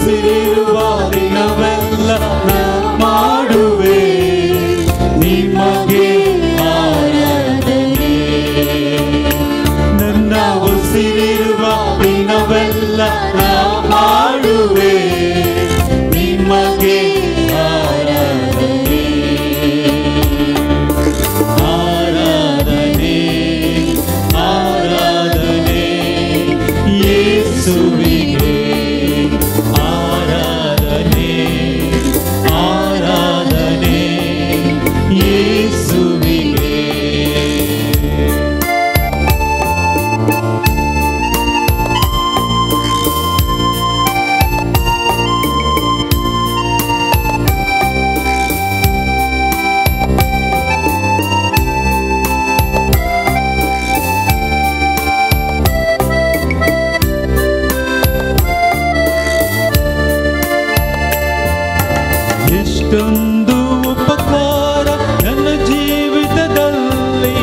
ಉಸಿರಿರುವ ದಿನವೆಲ್ಲ ನಾ ಮಾಡುವೆ ನಿಮಗೆ ಆರಾಧನೆ. ನನ್ನ ಉಸಿರಿರುವ ದಿನವೆಲ್ಲ ನಾ ಮಾಡುವೆ ನಿಮಗೆ ಆರಾಧನೆ. ಆರಾಧನೆ ಆರಾಧನೆ ಯೇಸುವಿಗೆ, ಆರಾಧನೆ ಆರಾಧನೆ ಯೇಸುವಿಗೆ. ಎಷ್ಟೊಂದು ಉಪಕಾರ ನನ್ನ ಜೀವಿತದಲ್ಲಿ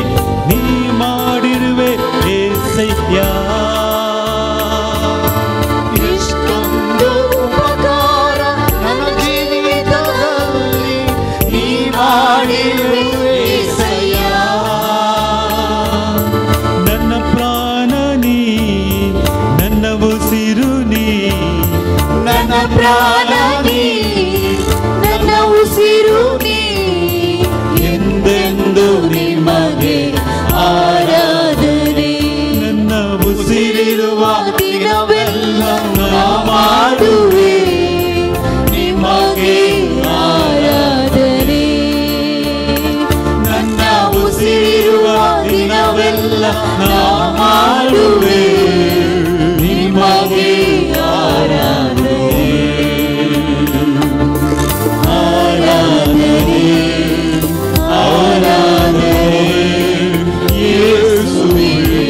ನೀ ಮಾಡಿರುವೆ ಏಸಯ್ಯ. ಇಷ್ಟೊಂದು ಉಪಕಾರ ನನ್ನ ಜೀವಿತದಲ್ಲಿ ನೀ ಮಾಡಿರುವೆ ಏಸಯ್ಯ. ನನ್ನ ಪ್ರಾಣ ನೀ, ನನ್ನ ಉಸಿರು ನೀ, ನನ್ನ ಪ್ರಾಣ ನೀ, ನನ್ನ ಉಸಿರು ನೀ, ಎಂದೆಂದು ನಿಮಗೆ ಆರಾಧನೆ. ನನ್ನ ಉಸಿರಿರುವ ದಿನವೆಲ್ಲ ನಾ ಮಾಡುವೆ ನಿಮಗೆ ಆರಾಧನೆ. ನನ್ನ ಉಸಿರಿರುವ ದಿನವೆಲ್ಲ ನಾ ಮಾಡುವೆ ನಿಮಗೆ ಆರಾಧನೆ. ಆರಾಧನೆ ಆರಾಧನೆ ಯೇಸುವಿಗೆ,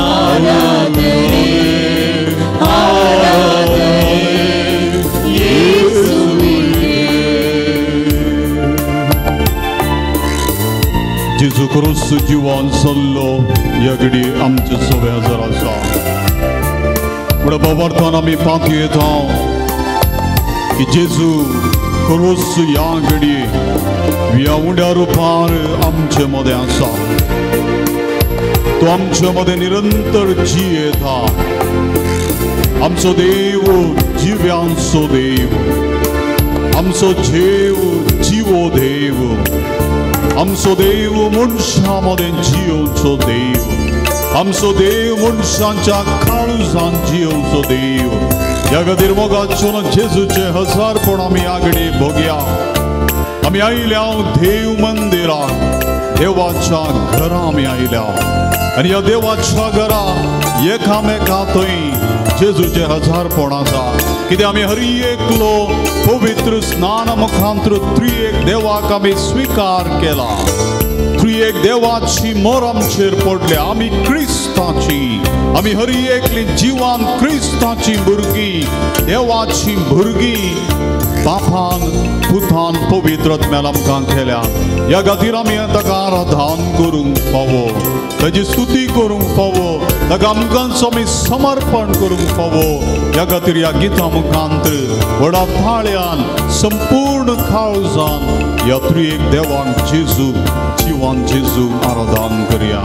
ಆರಾಧನೆ ಆರಾಧನೆ ಯೇಸುವಿಗೆ. जेजू क्रिस्त जिवान सल्लो ह्या घडी आमचे सगळे हजर आसा. म्हणून बाबार्थान आमी पाती येता की जेजू क्रिस्त ह्या घडी ह्या उंड्या रुपार आमचे मदें आसा. तो आमचे मदें निरंतर जियेता. आमचो देव जिव्यांचो देव, आमचो जेव जिवो देव, आमचो देव मनशां मदें जियोवचो देव, आमचो देव मनशांच्या काळजान जियोवचो देव. ह्या खातीर मोगाचो जेजूचें हजारपण आमी आगडी भोगया. आमी आयल्या देव मंदिराक, देवाच्या घरा आमी आयल्या आनी ह्या देवाच्या घरा एकामेका थंय जेजूचें हजारपण आसा. कित्याक आमी हर एकलो पवित्र स्नान मुखांतर त्रिएक देवाक आमी स्विकार केला. त्रिएक देवाची मोर आमचेर पडल्या. आमी क्रिस्ताची, आमी हर एकली जिवान क्रिस्ताची भुरगीं, देवाची भुरगीं बापान पुतान पवित्र आत्म्यान आमकां केल्या. ह्या खातीर आमी ताका आराधन करूंक फावो, ताजी स्तुती करूंक फावो, ताका आमकांचो आमी समर्पण करूंक फावो. ह्या खातीर ह्या गिता मुखांत व्हडा थाळ्यान संपूर्ण काळजान ह्या त्रिएक देवाक जेजू जिवान जेजू आराधन करया.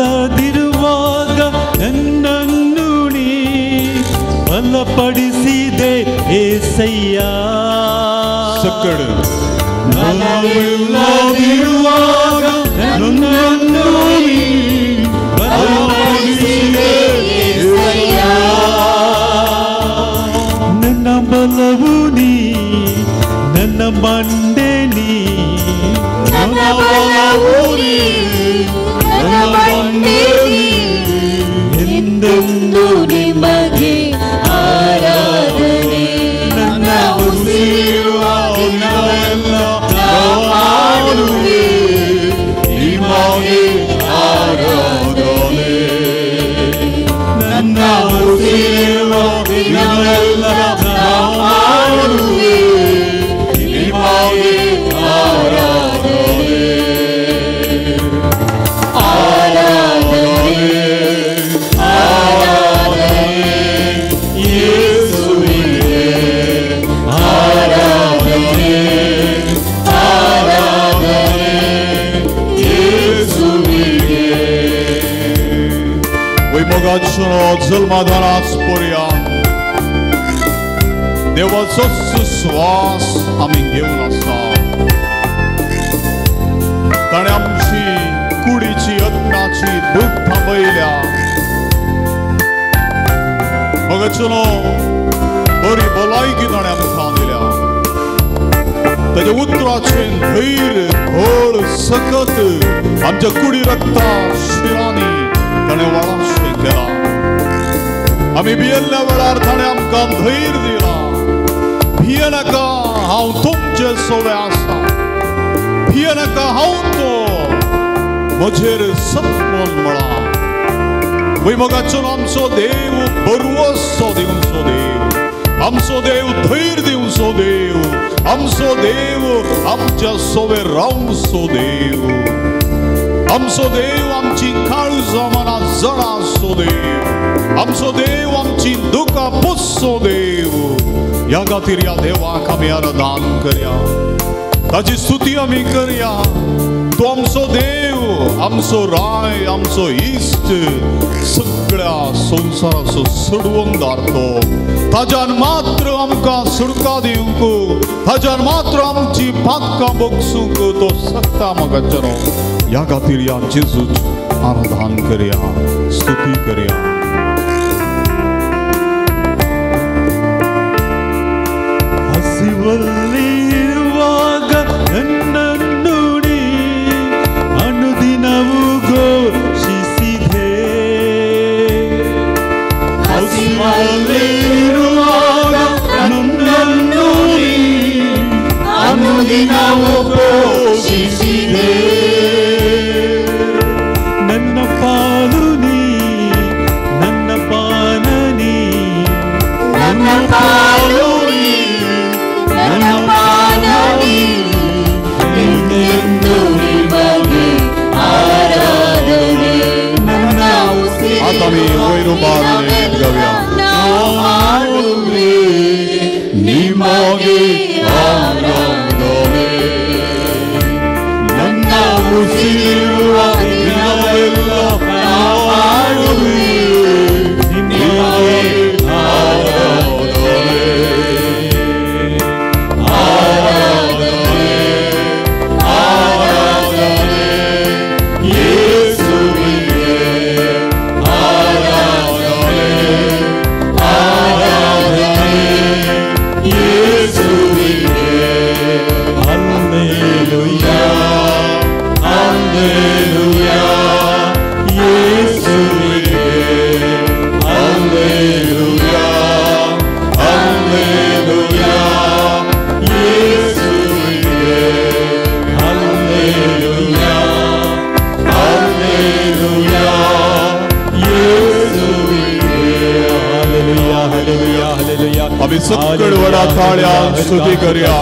ಬಲವಿಲ್ಲದಿರುವಾಗ ನನ್ನನ್ನು ನೀ ಬಲಪಡಿಸಿದೆ ಏಸಯ್ಯ. ಸಕ್ಕಡು ಬಲವಿಲ್ಲದಿರುವಾಗ ನನ್ನನ್ನು ನೀ ಬಲಪಡಿಸಿದೆ ಏಸಯ್ಯ. ನನ್ನ ಬಲವು ನೀ, ನನ್ನ ಬಂಡೆ ನೀ, ನನ್ನ ಬಲವು ನೀ, ನನ್ನ ಬಂಡೆ ನೀ, ಎಂದೆಂದು ನಿಮಗೆ ಆರಾಧನೆ. ನನ್ನ ಉಸಿರಿರುವ ದಿನವೆಲ್ಲ ನಾ ಮಾಡುವೆ मोगाचो जल्मादाराच पर्यंत देवाचो सुस्वास आमी घेवन आसा. ताणें आमची कुडीची आत्म्याची दूख थांबयल्या. मोगाचो बरी भलायकी ताणें आमकां दिल्या. ताच्या उतराचें धैर्य घोळ सकत आमच्या कुडी रक्ता शिरांनी ताणें वाळाशें केलां. आमी भियेल्ल्या वेळार ताणें आमकां धैर्य दिलां. भियेनाका, हांव तुमचे सोवे आसा. भियेनाका, हांव तो म्हजेर सत्मन म्हळां. वय मोगाचो आमचो देव बरवसो दिवचो देव, आमचो देव धैर्य दिवचो देव, आमचो देव आमच्या सोवे रावचो देव, आमचो देव आमची काळजां मनां जणाचो देव, आमचो देव आमची दुकां पुसचो देव. ह्या खातीर ह्या देवाक आमी आराधन करया, ताची स्तुती आमी करया. तो आमचो देव, आमचो राय, आमचो इश्ट, सगळ्या संवसाराचो सोडवणदार तो. ताज्यान मात्र आमकां सुटका दिवंक, ताज्यान मात्र आमची पातकां बगसूंक तो शकता मोगाचो. ह्या खातीर ह्या जेजूच आराधन करया, स्तुती करया. ಹಸಿವಲ್ಲಿರುವಾಗ ನನ್ನನ್ನು ನೀ ಅನುದಿನವೂ ಘೋಷಿಸಿದೆ. ಹಸಿವಲ್ಲಿರುವಾಗ ನನ್ನನ್ನು ನೀ ಅನುದಿನವೂ ಘೋಷಿಸಿದೆ. ನನ್ನ ಪಾಲು ನೀ, ನನ್ನ ಪಾನ ನೀ, ನನ್ನ ಪಾಲು ನೀ, ನನ್ನ ಪಾನ ನೀ, ಎಂದೆಂದೂ ನಿಮಗೆ ಆರಾಧನೆ. ನನ್ನ आतां आमी वयर उबारून गीत गावया. ಹಾಡುವೆ ನಿಮಗೆ ಆರಾಧನೆ. ನನ್ನ ಉಸಿರಿರುವ ದಿನವೆಲ್ಲ ಹಾಡುವೆ ನಿಮಗೆ ಆರಾಧನೆ. ಆರಾಧನೆ, ಆರಾಧನೆ ಯೇಸುವಿಗೆ. ಆರಾಧನೆ, ಆರಾಧನೆ ಯೇಸುವಿಗೆ. ಹಲ್ಲೆಲೂಯಾ, ಹಲ್ಲೆಲೂಯಾ, ಯೇಸುವಿಗೆ. ಹಲ್ಲೆಲೂಯಾ, ಹಲ್ಲೆಲೂಯಾ, ಯೇಸುವಿಗೆ. ಹಲ್ಲೆಲೂಯಾ, ಹಲ್ಲೆಲೂಯಾ, ಯೇಸುವಿಗೆ. Hallelujah, hallelujah, hallelujah. आमी सकळ व्हडा ताळ्यान स्तुती करया.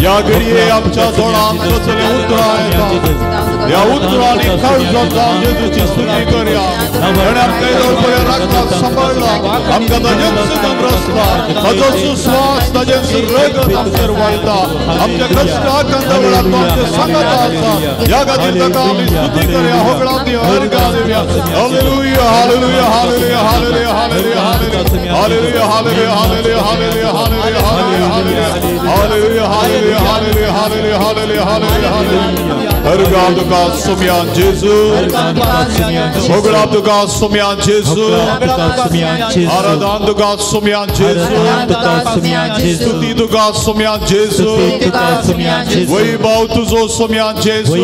ह्या घडये आमच्या तोंडान कसलें उतरां येता, ह्या उतरांनी काळजांत जेजूची स्तुती करया. ताणें आमकां येदोळ पर्यंत राखला, सांबाळ्ळा. आमकां ताजेंच रसला, ताजो सुस्वास, ताजेंच रगत आमचेर व्हाळटा. आमच्या कश्टाक वेळार तो आमचे सांगाता आसा. ह्या खातीर ताका आमी स्तुती करया, होगळा दिया, अर्घा दिवया. Hallelujah, hallelujah, hallelujah, hallelujah, hallelujah, hallelujah, hallelujah, hallelujah, hallelujah, hallelujah, hallelujah, hallelujah, hallelujah, hallelujah, hallelujah, hallelujah, hallelujah, hallelujah. अर्घा तुका सुम्यान जेजू, होगळा तुका सुम्यान जेजू, आराधन तुका सुम्यान जेजू, स्तुती तुका सुम्यान जेजू, वैभव तुजो सुम्यान जेजू,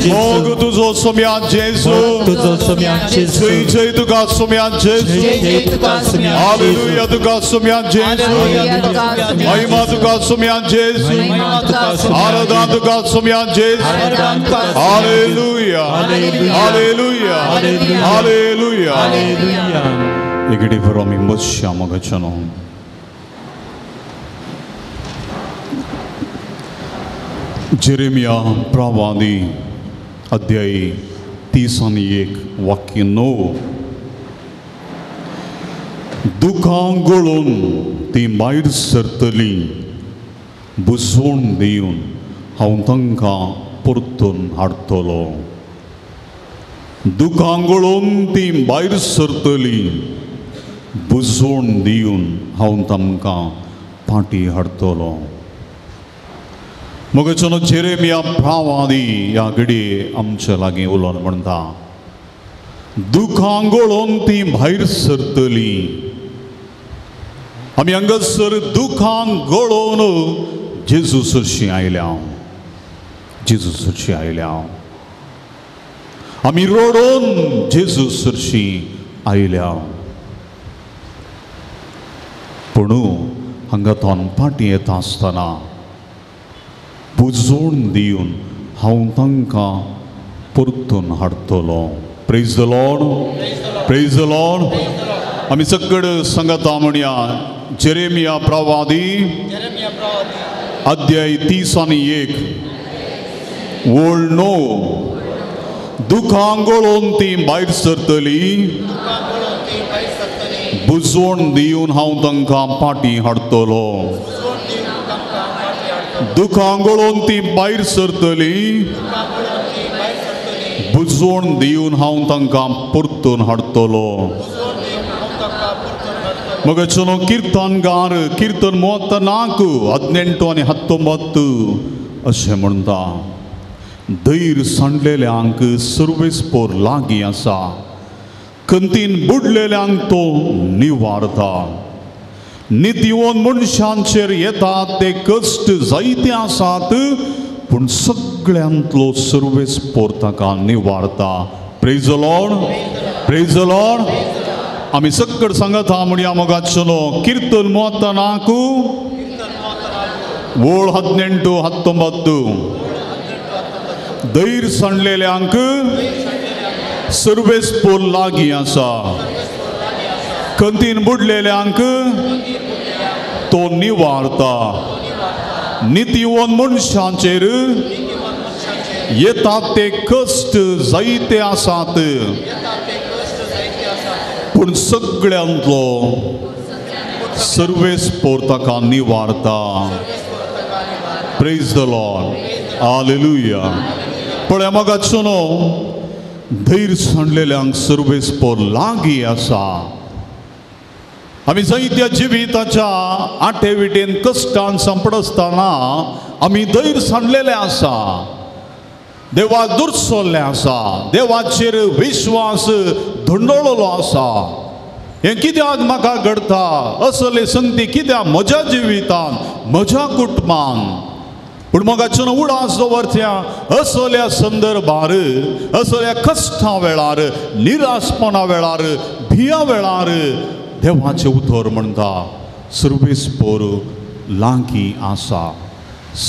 मोग तुजो सुम्यान जेजू, जय जय तुका सुम्यान जेजू, हालेलुया तुका सुम्यान जेजू, महिमा तुका सुम्यान जेजू, आराधन तुका सुम्यान जेजू. Hallelujah, hallelujah, hallelujah. एकेटी भर आमी बसया मोगाच्यानो. जेरेमिया प्रवादी अध्याय 31 वाक्य 9. दुखां गळून ती भायर सरतली, बुजवण दिवन हांव तांकां परतून हाडटलो. दुखां गळोवन ती भायर सरतली, बुजोवन दिवन हांव तांकां पाटी हाडटलो. मगचो जेरेमिया प्रावादी ह्या घडये आमच्या लागीं उलोवन म्हणटा, दुखां गळोवन ती भायर सरतली. आमी हांगासर दुखां गळोवन जेजू सरशी आयल्या, जेजू सरशी आयल्या. आमी रडोवन जेजू सरशी आयल्या. पूण हांगा तोन पाटी येता आसतना पुजोवन दिवन हांव तांकां परतून हाडटलो. Praise the Lord, praise the Lord. आमी सगळ सांगता म्हणया जेरेमिया प्रवादी अध्याय 31 ओळ 9. दुखां गळोवन ती भायर सरतली, बुजवण दिवन हांव तांकां पाटी हाडटलो. दुखां गळोवन ती भायर सरतली, बुजवण दिवन हांव तांकां परतून हाडटलो. मगचो कीर्तनगार कीर्तन 34 18 आनी 19 अशें म्हणटा, धैर्य सांडलेल्यांक सर्वेस्पोर लागीं आसा, कंतीन बुडलेल्यांक तो निवारता. नितीवन मनशांचेर येतात ते कश्ट जायते आसात, पूण सगळ्यांतलो सर्वेस्पोर ताका निवारता. Praise the Lord, praise the Lord. आमी सगळ सांगता म्हणया मोगाचो कीर्तन 34 ओळ 18 19. धैर्य सांडलेल्यांक सर्वेस्पोर लागीं आसा, कंतीन बुडलेल्यांक तो निवारता. नितीवन मनशांचेर येतात ते कश्ट जायते आसात, पूण सगळ्यांतलो सर्वेस्पोर ताका निवारता. Praise the Lord, hallelujah. पळय मोगाचो धैर्य सांडलेल्यांक सर्वेस्पोर लागीं आसा. आमी जायत्या जिविताच्या आठे विटेन कश्टान सांपडसतना आमी धैर्य सांडलेले आसा, देवाक दुरसल्लें आसा, देवाचेर विश्वास धुंडळलो आसा. हें कित्याक म्हाका घडटा, असले संगती कित्याक म्हज्या जिवितान, म्हज्या कुटुंबान? पूण मोगाचो उडास दवरत्या असल्या संदर्भार, असल्या कश्टां वेळार, निराशपणा वेळार, भिया वेळार देवाचें उतर म्हणटा, सर्वेस्पोर लागीं आसा,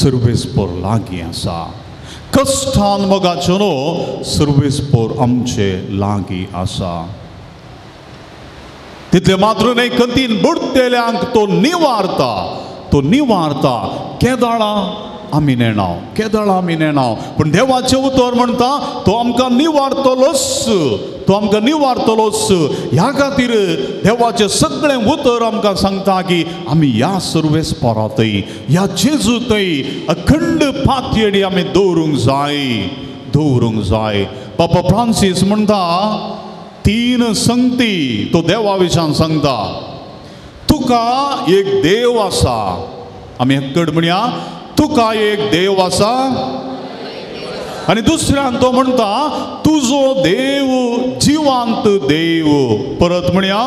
सर्वेस्पोर लागीं आसा. कश्टान मोगाचो सर्वेस्पोर आमचे लागीं आसा. तितले मात्र न्हय, कंतीन बुडटेल्यांक तो निवारता, तो निवारता. केदाळा आमी नेणाव, केदाळा आमी नेणाव, पूण देवाचें उतर म्हणटा तो आमकां निवारतलोच, तो आमकां निवारतलोच. ह्या खातीर देवाचें सगळें उतर आमकां सांगता की आमी ह्या सर्वेस्पोरांतय, ह्या जेजूतय अखंड पातयेणी आमी दवरूंक जाय, दवरूंक जाय. पापा फ्रांसीस म्हणटा 3 संगती तो देवा विशान सांगता. तुका एक देव आसा, आमी एककड म्हणया, तुका एक देव आसा. आनी दुसऱ्यान तो म्हणटा तुजो देव जिवांत देव. परत म्हणया,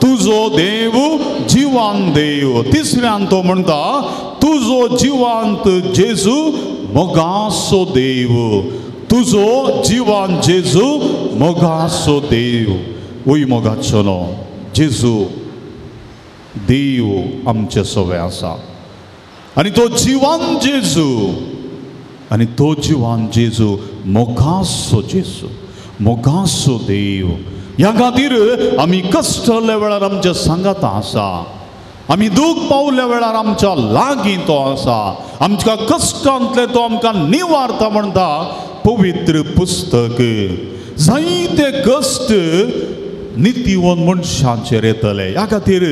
तुजो देव जिवांत देव. तिसऱ्यान तो म्हणटा तुजो जिवांत जेजू मोगासो देव, तुजो जिवांत जेजू मोगासो देव. वय मोगाचो न्हू, जेजू देव आमचे सवे आसा आनी तो जिवान जेजू, आनी तो जिवान जेजू मोगासो जेजू, मोगासो देव. ह्या खातीर आमी कश्टल्या वेळार आमच्या सांगाता आसा, आमी दूख पावल्या वेळार आमच्या लागीं तो आसा, आमच्या कश्टांतले तो आमकां निवारता म्हणटा पवित्र पुस्तक. जायते कश्ट नितीवन मनशांचेर येतले. ह्या खातीर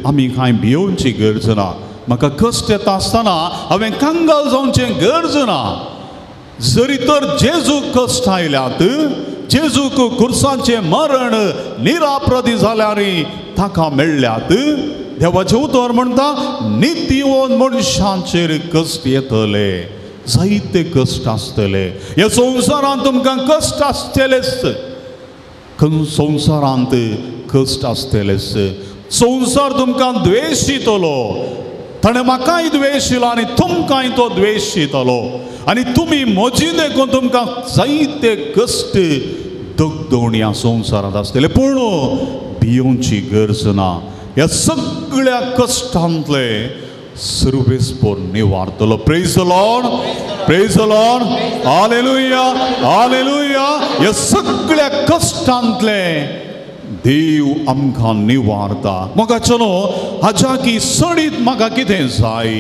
आमी कांय भियोवची गरज ना. म्हाका कश्ट येता आसतना हांवें कंगाल जावचें गरज ना. जरी तर जेजू कश्ट आयल्यात, जेजूक खुर्साचें मरण निराप्रदी जाल्यार ताका मेळ्ळ्यात. देवाचें उतर म्हणटा नितीवन मनशांचेर कश्ट येतले, जायते कश्ट आसतले. ह्या संवसारांत तुमकां कश्ट आसतलेच, संवसारांत कश्ट आसतलेच. संवसार तुमकां द्वेशितलो, ताणें म्हाकाय द्वेशिलो आनी तुमकांय तो द्वेशितलो. आनी तुमी म्हजी देखून तुमकां जायते कश्ट दगदोण ह्या संवसारांत आसतले. पूण भियोवची गरज ना, ह्या सगळ्या कश्टांतले सर्वेस्पोर निवारतलो. Praise the Lord, praise the Lord, hallelujah, hallelujah. ह्या सगळ्या कश्टांतले देव आमकां निवारता. म्हाका चलो हाज्या की सडीत म्हाका कितें जाय,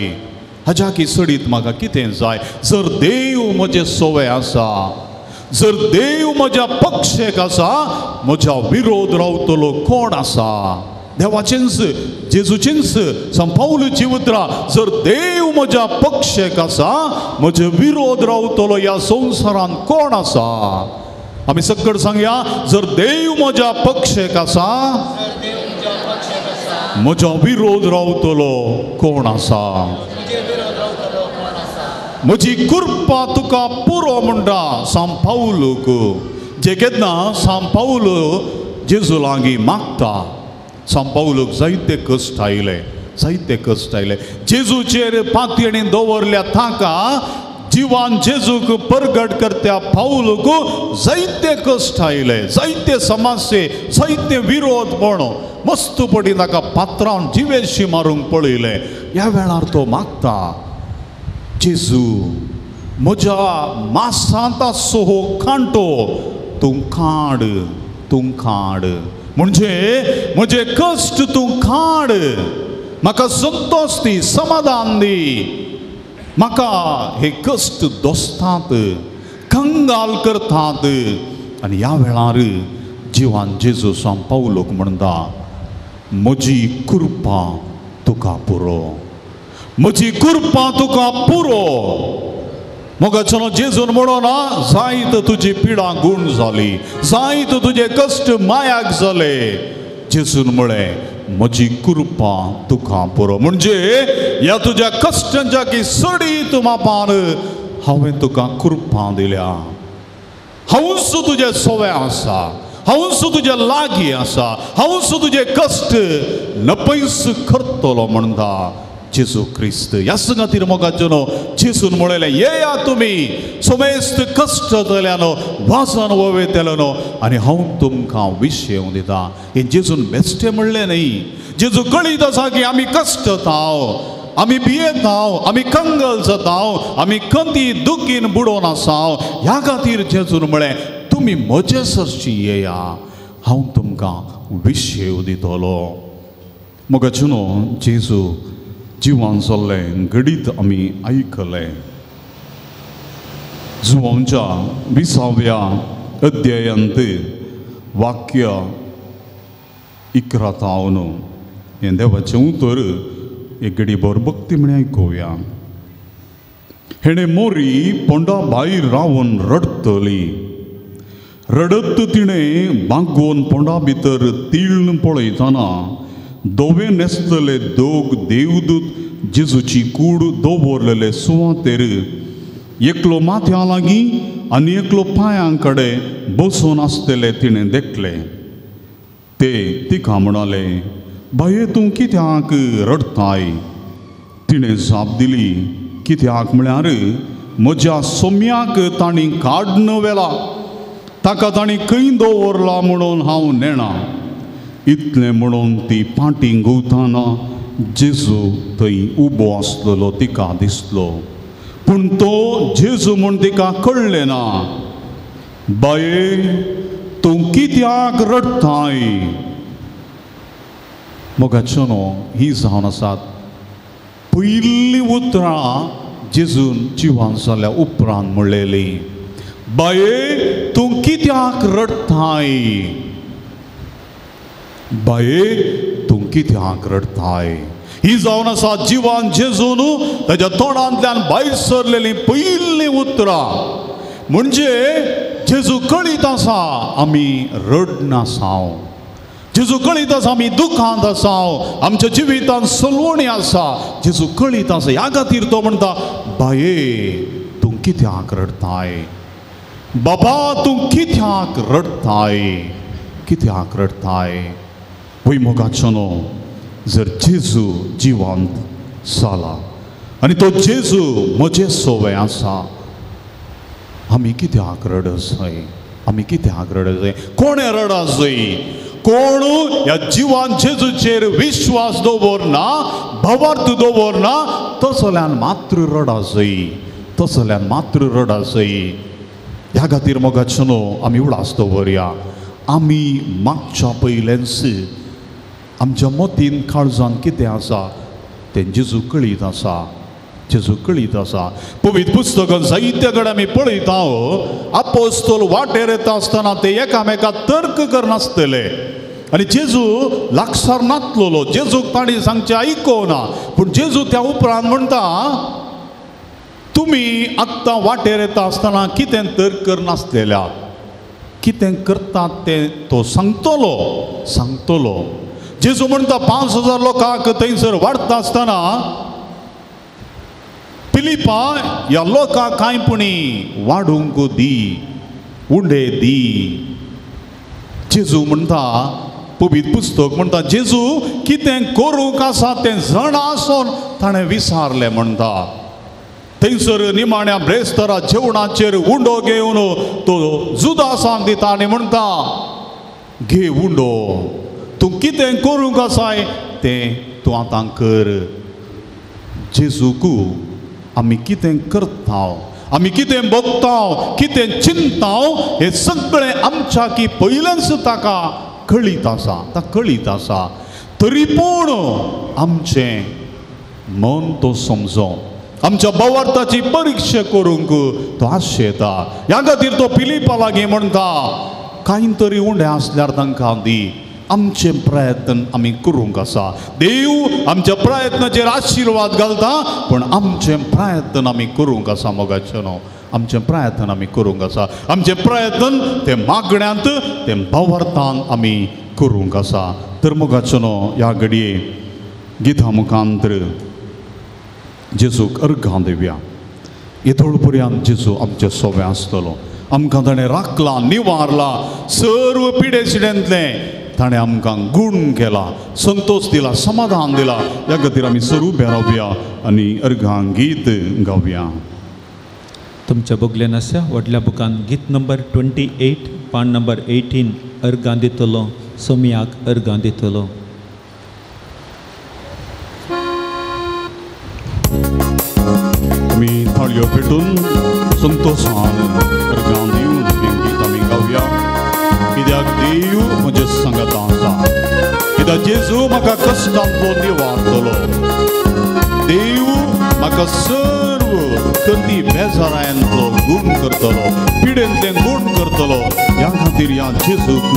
हाज्या की सडीत म्हाका कितें जाय. जर देव म्हजे सोवे आसा, जर देव म्हज्या पक्षेक आसा, म्हज्या विरोध रावतलो कोण आसा? देवाचेंच, जेजूचेंच, संपावलूची उतरां, जर देव म्हज्या पक्षेक आसा, म्हजे विरोध रावतलो ह्या संवसारांत कोण आसा? आमी सगळं सांगया, जर देव म्हज्या पक्षेक आसा, म्हजो विरोध रावतलो कोण आसा? म्हजी कृपा तुका पुरो म्हणटा सांत पावलूक. जे केन्ना सांत पावल जेजू लागीं मागता, सांत पावलूक जायते कश्ट आयले, जायते कश्ट आयले. जेजूचेर पातयेणी दवरल्या ताका जिवान जेजूक परगट करत्या पावलूक जायते कश्ट आयले, जायते समस्ये, जायते विरोध पण मस्त पटी ताका पात्रावन जिवेशी मारूंक पळयलें. ह्या वेळार तो मागता, जेजू म्हज्या मासांत आसचो हो कांटो तूं काड, तूं काड. म्हणजे म्हजे कश्ट तूं काड, म्हाका संतोश दी, समाधान दी. म्हाका हे कश्ट दोसतात, कंगाल करतात. आनी ह्या वेळार जिवान जेजू सांत पावलूक म्हणटा, म्हजी कृपा तुका पुरो, म्हजी कृपा तुका पुरो. मोगाचो जेजून म्हणो ना, जायत तुजी पिडा गूण जाली, जायत तुजे कश्ट मायाक जाले. जेजून म्हळें म्हजी कृपा तुका पुरो. म्हणजे ह्या तुज्या कश्टांच्या की सडीत मापान हांवें तुका कृपा दिल्या. हांवूच तुजे सोवे आसा, हांवूच तुजे लागीं आसा, हांवूच तुजे कश्ट नपयस करतलो म्हणटा जेजू क्रिस्त. ह्याच खातीर मोगाचो जेजून म्हणलें, येया तुमी समेस्त कश्ट जाल्यानो, वासान वयतल्यानो, आनी हांव तुमकां विशेव दिता. हें जेजून बेश्टें म्हणलें न्ही. जेजू कळीत आसा की आमी कश्टताव, आमी भियेताव, आमी कंगल जाताव, आमी कंती दुखीन बुडोवन आसाव. ह्या खातीर जेजून म्हळें, तुमी म्हजे सरशी येया, हांव तुमकां विशेव दितलो. मोगाचो जेजू जिवान जाल्लें घडीत आमी आयकलें. जुवांच्या 20व्या अध्यायांत वाक्य 11 तावन हें देवाचें उतर एक घडीभर भक्ती म्हण आयकुया. हेणें मोरी पोंडा भायर रावन रडटली, रडत तिणें बागोवन पोंडा भितर तीळ पळयतना धवे न्हेसतले दोग देवदूत जेजूची कूड दवरलेले सुवातेर, एकलो माथ्या लागीं आनी एकलो पांयां कडेन बसून आसतले तिणें देखले. ते तिका म्हणाले, बाये तूं कित्याक रडटाय? तिणें जाप दिली, कित्याक म्हळ्यार म्हज्या सोम्याक तांणी काडून व्हेला, ताका तांणी खंय दवरला म्हणून हांव नेणा. इतलें म्हणून ती पाटी घुंवतना जेजू थंय उबो आसलेलो तिका दिसलो, पूण तो जेजू म्हूण तिका कळ्ळें ना. बाये तूं कित्याक रडटाय? मोगाचो ही जावन आसात पयलीं उतरां जेजून जिवान जाल्या उपरांत म्हणलेली, बाये तूं कित्याक रडटाय? बाये तूं कित्याक रडटाय? ही जावन आसा जिवान जेजून ताच्या तोंडांतल्यान भायर सरलेली पयलीं उतरां. म्हणजे जेजू कळीत आसा आमी रडनासांव, जेजू कळीत आसा आमी दुखांत आसाव, आमच्या जिवितांत सलवणी आसा, जेजू कळीत आसा. ह्या खातीर तो म्हणटा, बाये तूं कित्याक रडताय, बाबा तूं कित्याक रडताय, कित्याक रडताय. वय मोगाचो न्हू, जर जेजू जिवंत जाला आनी तो जेजू म्हजे सोवे आसा, आमी कित्याक रडसय, आमी कित्याक रडसय? कोणें रडसय? कोण ह्या जिवान जेजूचेर विश्वास दवरना, भावार्थ दवरना, तसल्यान मात्र रडासय, तसल्यान मात्र रडासय. ह्या खातीर मोगाचो न्हू आमी उडास दवरया, आमी मागच्या पयलेंच आमच्या मतीन काळजान कितें आसा तें जेजू कळीत आसा, जेजू कळीत आसा. पवित्र पुस्तकान साहित्य कडेन आमी पळयता, आपोस्तोल वाटेर येता आसतना ते एकामेका तर्क करनासतले आनी जेजू लागसार नातलोलो, जेजूक तांणी सांगचें आयकोना. पूण जेजू त्या उपरांत म्हणटा, तुमी आत्तां वाटेर येता आसतना कितें तर्क करनासलेल्या, कितें करतात तें तो सांगतलो, सांगतलो. जेजू म्हणटा 5000 लोकांक थंयसर वाडटा आसतना फिलिपा ह्या लोकांक कांय पुणी वाडूंक दी, उंडे दी. जेजू म्हणटा, पवित्र पुस्तक म्हणटा, जेजू कितें करूंक आसा तें जाणा आसून ताणें विसारलें म्हणटा. थंयसर निमाण्या ब्रेस्तारा जेवणाचेर उंडो घेवन तो जुदासांक दिता आनी म्हणटा, घे उंडो, तूं कितें करूंक आसाय तें तूं आतां कर. जेजूक आमी कितें करता, आमी कितें भोगता, कितें चिंता, हें सगळें आमच्या की पयलेंच ताका कळीत आसा, ताका कळीत आसा. तरी पूण आमचें मन तो समजो, आमच्या भावार्थाची परिक्षा करूंक तो आशेता. ह्या खातीर तो फिलिपा लागीं म्हणटा, कांय तरी उणें आसल्यार तांकां दी. आमचे प्रयत्न आमी करूंक आसा, देव आमच्या प्रयत्नाचेर आशिर्वाद घालता, पूण आमचे प्रयत्न आमी करूंक आसा. मोगाचें न्हू, आमचें प्रयत्न आमी करूंक आसा, आमचें प्रयत्न तें मागण्यांत, तें भावार्थान आमी करूंक आसा. तर मोगाचें न्हू, ह्या घडये गिता मुखांतर जेजूक अर्घां दिवया. येदोळ पर्यंत जेजू आमचे सोबे आसतलो, आमकां ताणें राखला, निवारला, सर्व पिडेसिडेंतलें ताणें आमकां गूण केला, संतोष दिला, समाधान दिला. ह्या खातीर आमी सर्व उबे रावया आनी अर्घां गीत गावया. तुमच्या बोगल्यान आसा व्हडल्या बुकान गीत नंबर 28 पान नंबर 18 अर्घां दितलो, सोमयाक अर्घां दितलो. आमी थाळयो पेटून संतोषान अर्घां दिवन हें गीत आमी गावया. कित्याक देव म्हजे सांगता आसा, कित्याक जेजू म्हाका कश्टांतलो निवारतलो, देव म्हाका सर्व कदी बेजारांतलो गूण करतलो, पिडेंतलें गूण करतलो. ह्या खातीर ह्या जेजूक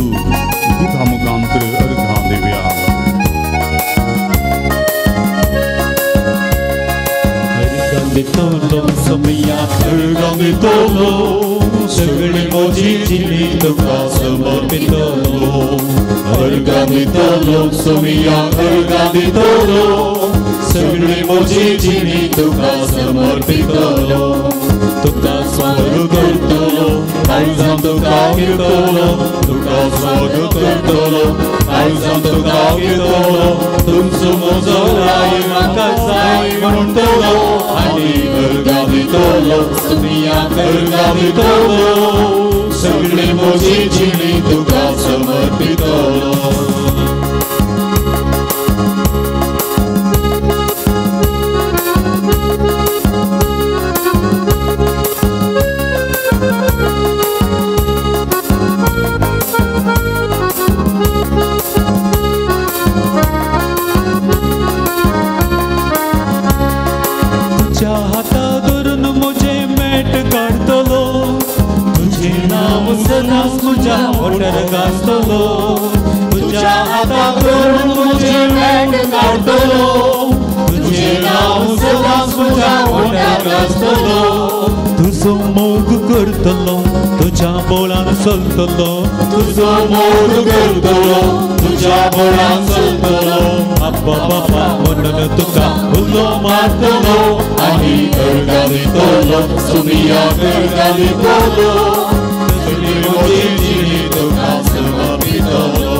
गिता मुखांतर अर्घां दिवया. दितलो सोमया अर्घां दितलो, सगळी म्हजी जिणी तुका समर्पितलो. अर्घां दितलो सोमया अर्घां दितलो, सगळी म्हजी जिणी तुका समर्पितलो. तुका स्वागत करतलो, आयजान तुका दितलो, तुका स्वागत करतलो, आयजान तुका दितलो. तुमचो म्हजो राय म्हाका जाय म्हणटलो आनी अर्घां दितलो सोमया अर्घां दितलो, सगळी म्हजी जिणी तुका समर्पितलो. तुझ्या हाता धरून म्हजें मेट काडटलो, तुजें नांव सदांच म्हज्या ओंठार गाजतलो. तुझ्या हाता धरून म्हजें मेट काडटलो, तुजें नांव सदांच म्हज्या ओंठार गाजतलो. तुजो तुजो मोग करतलो तुज्या बोळान चलतलो तुजो मोग करतलो तुज्या बोळान चलतलो अब्बा बाबा म्हणून तुका उलो मारतलो आनी अर्गां दितलो सोमियाक अर्गां दितलो सगळी म्हजी जिणी तुका समर्पितलो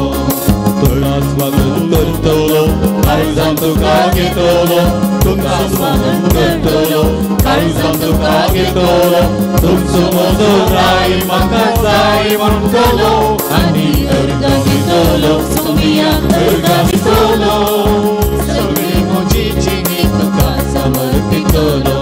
तुका स्वागत करतलो काळजान तुका घेतलो तुमचो स्वागत करतलो काळजान तुका घेतलो तुमचो म्हजो राय म्हाका जाय म्हणटलो आनी अर्गां दितलो सोमियाक अर्गां दितलो सगळी म्हजी जिणी तुका समर्पितलो.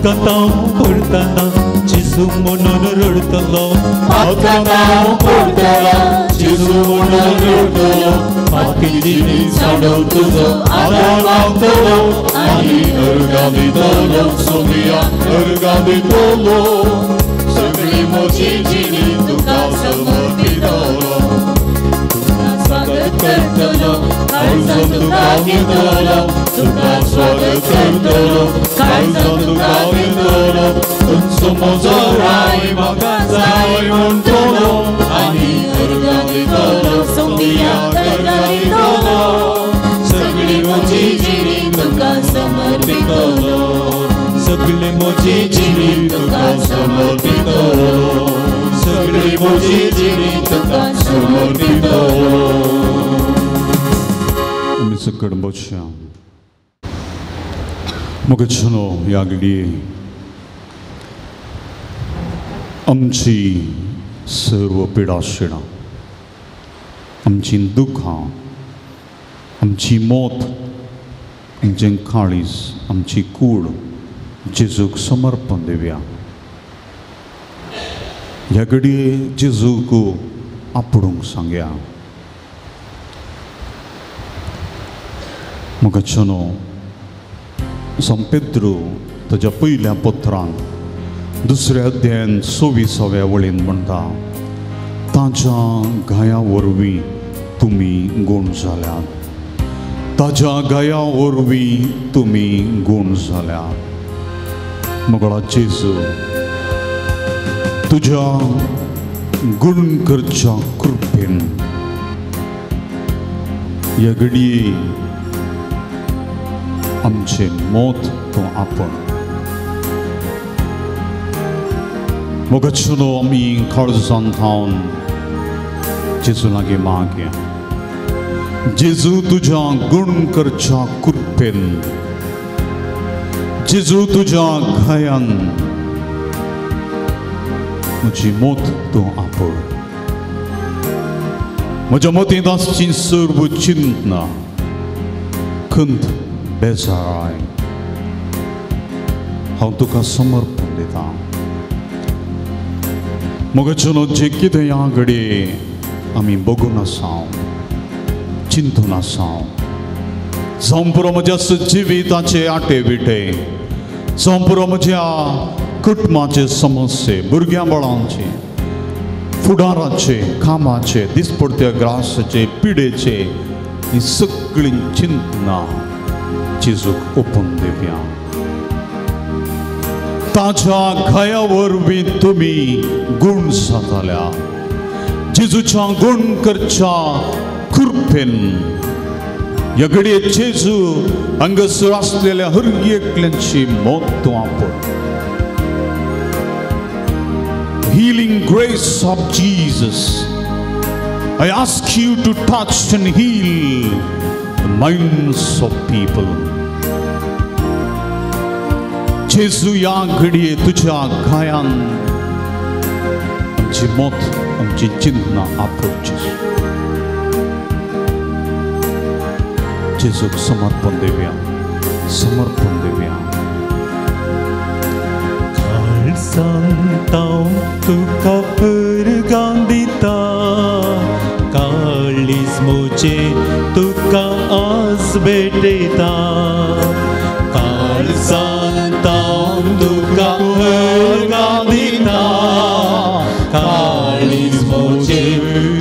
पातकां पडटना जेजू म्हणून रडटलो पातकां पडटना जेजू म्हणून रडटलो पातकी जिणी सांडून तुजो आदार मागतलो आनी अर्गां दितलो सोमियाक अर्गां दितलो सगळी म्हजी जिणी तुका समर्पितलो तुका स्वागत करतलो काळजान तुका घेतलो तुका स्वागत करतलो काळजान तुका घेतलो तुमचो म्हजो राय म्हाका जाय म्हणटलो आनी अर्गां दितलो सोमियाक अर्गां दितलो सगळी म्हजी जिणी तुका समर्पितलो सगळी म्हजी जिणी तुका समर्पितलो सगळी म्हजी जिणी तुका समर्पितलो. आमी सकट बसया. मोगेचनो ह्या घडये आमची सर्व पिडाशिणां आमची दुखां आमची मौत आमचें काळीज आमची कूड जेजूक समर्पण दिवया. ह्या घडये जेजूक आपडूंक सांगया. मोगेचनो सांत पेद्रू ताज्या पयल्या पत्रान दुसऱ्या अध्यायान 26व्या वळीन म्हणटा ताज्या घाया वरवीं तुमी गूण जाल्यात ताज्या घाया वरवीं तुमी गूण जाल्यात. मोगळा जेजू तुज्या गूण करच्या कृपेन ह्या घडये आमचें मौत तूं आपण. मोगचनो आमी काळजान थावन जेजू लागीं मागया. जेजू तुज्या गूण करच्या कृपेन जेजू तुज्या घायान म्हजी मौत तूं आपण. म्हज्या मतींत आसची सर्व चिंतना खंत बेजाराय हांव तुका समर्पण दितां. मोगेचनो जें कितें ह्या घडये आमी बगून आसाव चिंतून आसाव जावं पुरो म्हज्या जिविताचे आटे विटे जावं पुरो म्हज्या कुटुंबाचे समस्ये भुरग्यां बाळांचे फुडाराचे कामाचे दिसपडत्या ग्रासाचे पिडेचे ही सगळीं चिंतना जेजूक ओपून दिवया. ताज्या घाया वरवीं तुमी गूण जाताल्या जेजूच्या गूण करच्या कृपेन ह्या घडये जेजू हांगासर आसलेल्या हर एकल्यांची मौत तूं आपण. Healing grace of Jesus, I ask you to touch and heal the minds of people. जेजू ह्या घडये तुज्या घायान आमची मौत आमची चिंतना आपण. जेजू जेजूक समर्पण दिवया, समर्पण दिवया. काळजांत तुका उर्गां दिता, काळीज म्हजें तुका आज भेटयता. काळजांत तुका उर्गां दिता, काळीज म्हजें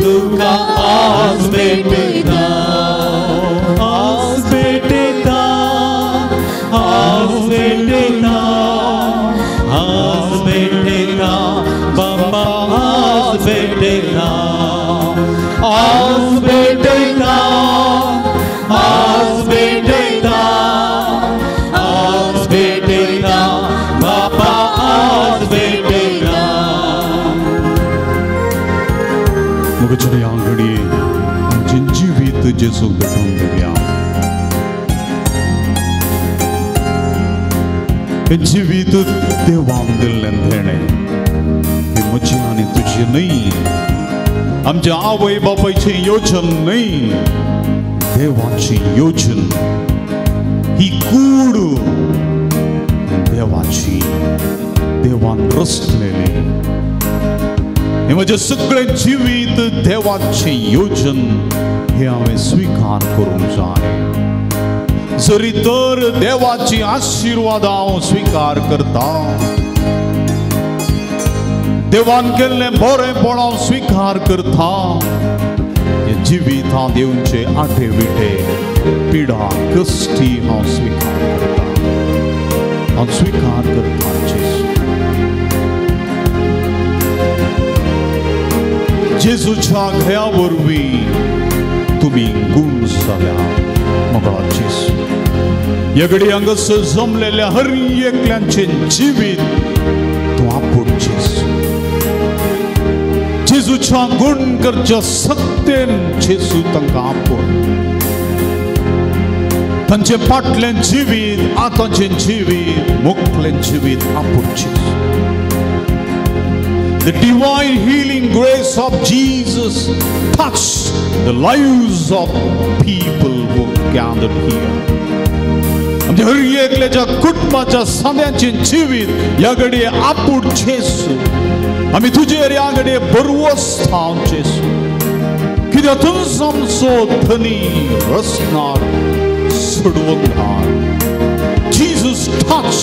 तुका आज भेटयता. आज भेटयता, आज भेटयता, आज भेटयता बाबा, आज भेटयता, आज भेटयता, आज भेटयता, आज भेटयता बाबा, आज भेटयता. मगच्या ह्या घडये आमचें जिवीत जेजूक भेटोवन दिवया. हें जिवीत देवान दिल्लें देणें, हें म्हजें आनी तुजें न्हय, आमच्या आवय बापायचें योजन न्हय, देवाची योजन. ही कूड देवाची, देवान रचलेली. हें म्हजें सगळें जिवीत देवाचें योजन हें हांवें स्विकार करूंक जाय. जरी तर देवाची आशिर्वाद हांव स्विकार करता, देवान केल्लें बरेंपण हांव स्विकार करता, हें जिवितांत येवचे आठे विठे पिडा कश्टी हांव स्विकार करता, हांव स्विकार करता. जेजू, जेजूच्या घया वरवीं तुमी गूण जाल्या. मोगळा जेजू, ह्या घडये हांगासर जमलेल्या हर एकल्याचें जिवीत तूं आपूण जेजू. जेजूच्या गूण करच्या सत्तेन जेजू तांकां आपूण, तांचें फाटलें जिवीत, आतांचें जिवीत, मुखलें जिवीत आपूण जेजू. The divine healing grace of Jesus touched the lives of people who gathered here. आमच्या हर एकल्याच्या कुटुंबाच्या सांद्याचें जिवीत ह्या घडये आपूण जेजू. आमी तुजेर ह्या घडये भरवंस हांव जेजू, कित्याक तूंच आमचो धनी, रचणार, सोडवणदार. Jesus, touch,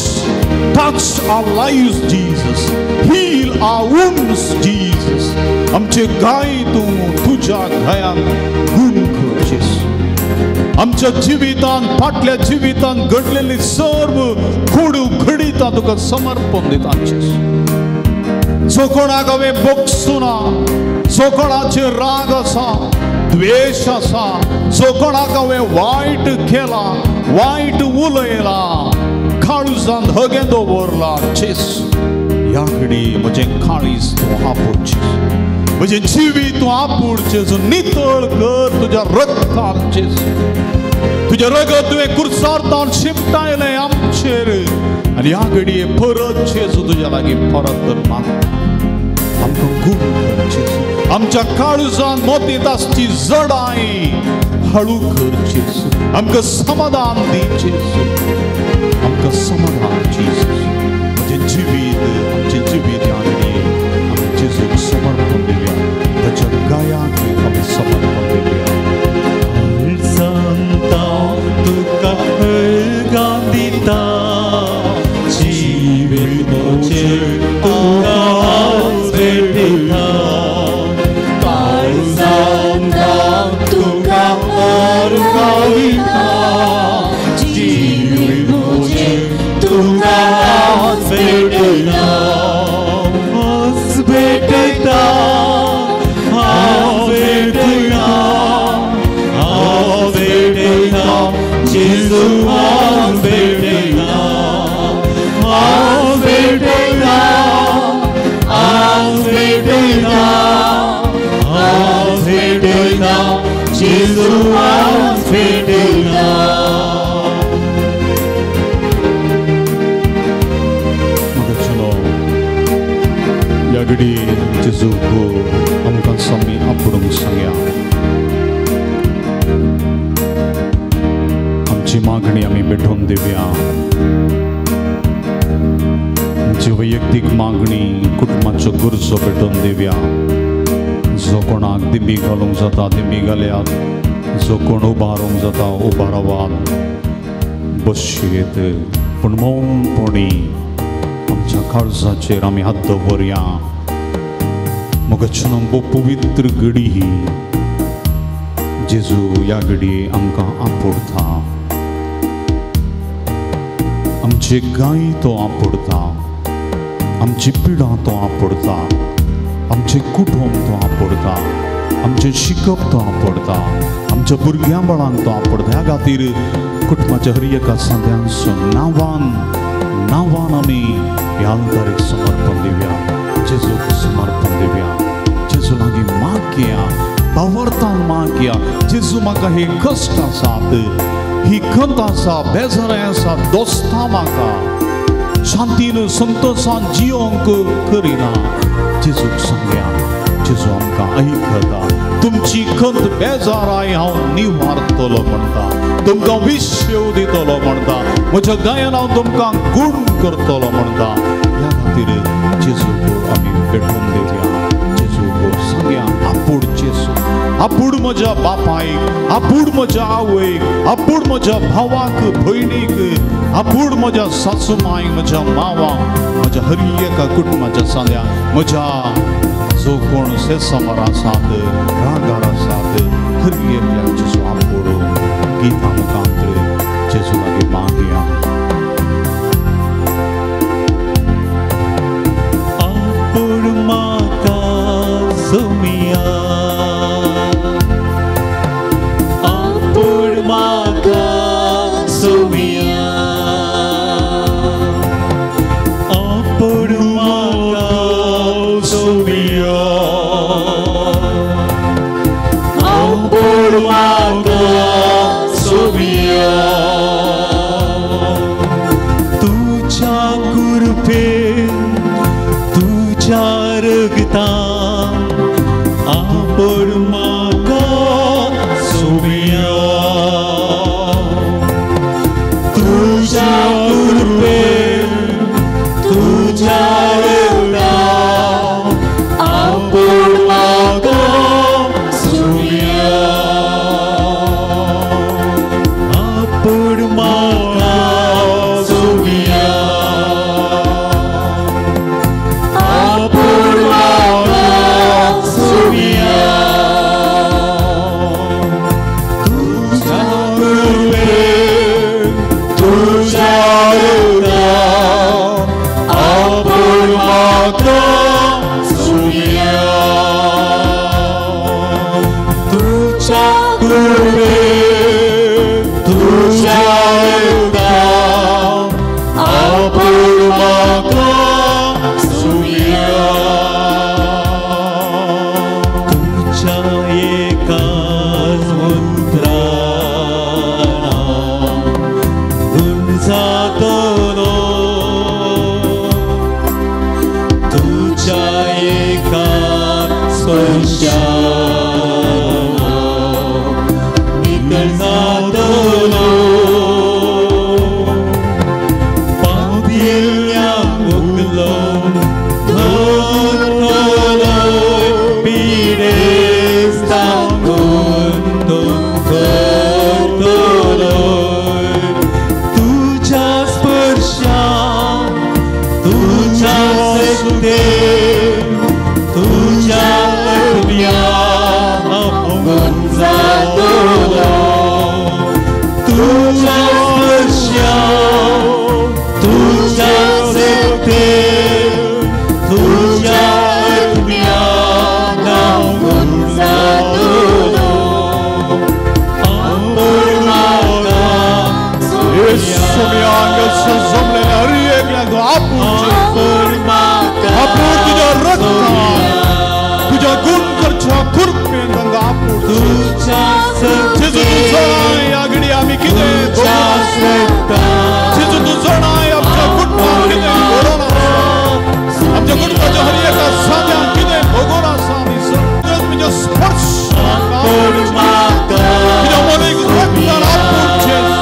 touch our lives, Jesus. Heal our wounds, Jesus. आमचे गाय तूं तुज्या घायांक गूण कर जेजू. आमच्या जिवितांत, फाटल्या जिवितांत घडलेली सर्व कोडू घडितां तुका समर्पण दिता जेजू. जो कोणाक हांवें भोगसुना, जो कोणाचेर राग आसा, द्वेश आसा, जो कोणाक हांवें वायट केला, वायट उलयला, काळजांत हगें दवरला जेजू, ह्या घडी म्हजें काळीज तूं आपूण जेजू, म्हजें जिवीत तूं आपूण जेजू. नितळ कर तुज्या रगतान जेजू. तुजें रगत तुवें कुर्सार तावन शिपटायलें आमचेर, आनी ह्या घडये परत जेजू तुज्या लागीं परत तर मागता, आमकां गूण कर जेजू. आमच्या काळजान मोतींत आसची जडाय हळू कर जेजू. आमकां समाधान दी जेजू, आमकां समाधान जेजू. म्हजें जिवीत, आमचें जिवीत ह्या घडये आमी जेजूक समर्पण दिवया, ताच्या गायाक आमी समर्पण दिवया. काळजांत तुका उर्गां दिता, जिवीत म्हजें तुका आज भेटयता. काळजांत तुका उर्गां दिता, जिवीत म्हजें तुका आज भेटयता. आज भेटयता, आज भेटयता, आज भेटयता जेजू, आज भेटयता, आज भेटयता, आज भेटयता, आज भेटयता जेजू, आज भेटयता. म्हाका चलो ह्या घडये जेजूक आमकां सामी आपुडूंक सांगया. मागणी आमी भेटोवन दिवया. आमची वैयक्तीक मागणी, कुटुंबाच्यो गरजो भेटोवन दिवया. जो कोणाक दिमी घालूंक जाता दिमी घालयात, जो कोण उबारूंक जाता उबो रावात, बसयेत, पूण मौनपणी आमच्या काळजाचेर आमी हात दवरया. मोगाच्या भोव पवित्र घडी ही. जेजू ह्या घडये आमकां आपोडता, आमचे गाय तो आपोडता, आमची पिडा तो आपोडता, आमचें कुटुंब तो आपोडता, आमचें शिकप तो आपोडता, आमच्या भुरग्यां बाळांक तो आपोडता. ह्या खातीर कुटुंबाच्या हर एका सांद्यांचो नांवान नांवान आमी ह्या आल्तारीक समर्पण दिवया, जेजूक समर्पण दिवया. जेजू लागीं मागया, भावार्थान मागया, जेजू म्हाका हे कश्ट आसात, ही खंत आसा, बेजाराय आसा, दोस्तां म्हाका शांतीन संतोशान जियोंक करिना. जेजूक सांगया, जेजू आमकां आयकता. तुमची खंत बेजाराय हांव निवारतलो म्हणटा, तुमकां विश्व दितलो म्हणटा, म्हज्या गायन हांव तुमकां गूण करतलो म्हणटा. ह्या खातीर जेजूक आमी भेटोवन दिवया. जेजूक सांगया, आपूण जेजू, आपूण म्हज्या बापायक, आपूण म्हज्या आवयक, आपूण म्हज्या भावाक भयणीक, आपूण म्हज्या सासूमायक, म्हज्या मावाक, म्हज्या हर एका कुटुंबाच्या सांद्या, म्हज्या जो कोण सेसमर आसात, रागार आसात, हर एकल्याक जेजू आपूण गीता मुखांत जेजू लागीं मागया. आपूण म्हाका सोमिया, आपूण म्हाका सोमिया, आपूण म्हाका सोमिया, आपूण म्हाका सोमिया. तुज्या कृपेन, तुज्या रगतान आपूण म्हाका सोमिया. तुज्या कृपेन, तुज्या रगतान आपूण म्हाका सोमिया. आपूण म्हाका सोमिया, आपूण म्हाका सोमिया. तुज्या कृपेन, तुज्या रगतान आपूण म्हाका सोमिया. तुज्या कृपेन, तुज्या रगतान आपूण म्हाका सोमिया. तुज्या एकाच उतरान गुण जातलो, तुज्या एकाच स्पर्शान नितळ जातलो. पातयेल्ल्या उखलून धरतलो, पिडेस्तांक गुंतून करतलो. तुज्या स्पर्शान, तुज्या शक्तेन, तुज्या आत्म्यान गुण जातलो. तुज्या स्पर्शान, तुज्या शक्तेन, तुज्या आत्म्यान गुण जातलो. आपूण म्हाका सोमिया, हांगासर जमलेल्या हर एकल्याक आपूण, आपूण म्हाका आपूण तुज्या रगतान, तुज्या गुण करच्या कृपेन तांकां आपूण. तुज्या जेजू तूं जाणाय ह्या घडये आमी कितें तुज्या रगतान जेजू तूं जाणाय आमच्या कुटुंबाक कितें घडोवन आसा, आमच्या कुटुंबाच्या हर एका सांद्यांक कितें भोगोवन आसा. आमी सगळें तुज्या स्पर्श आपूण म्हाका तुज्या मनीक रगतान आपूण जेजू.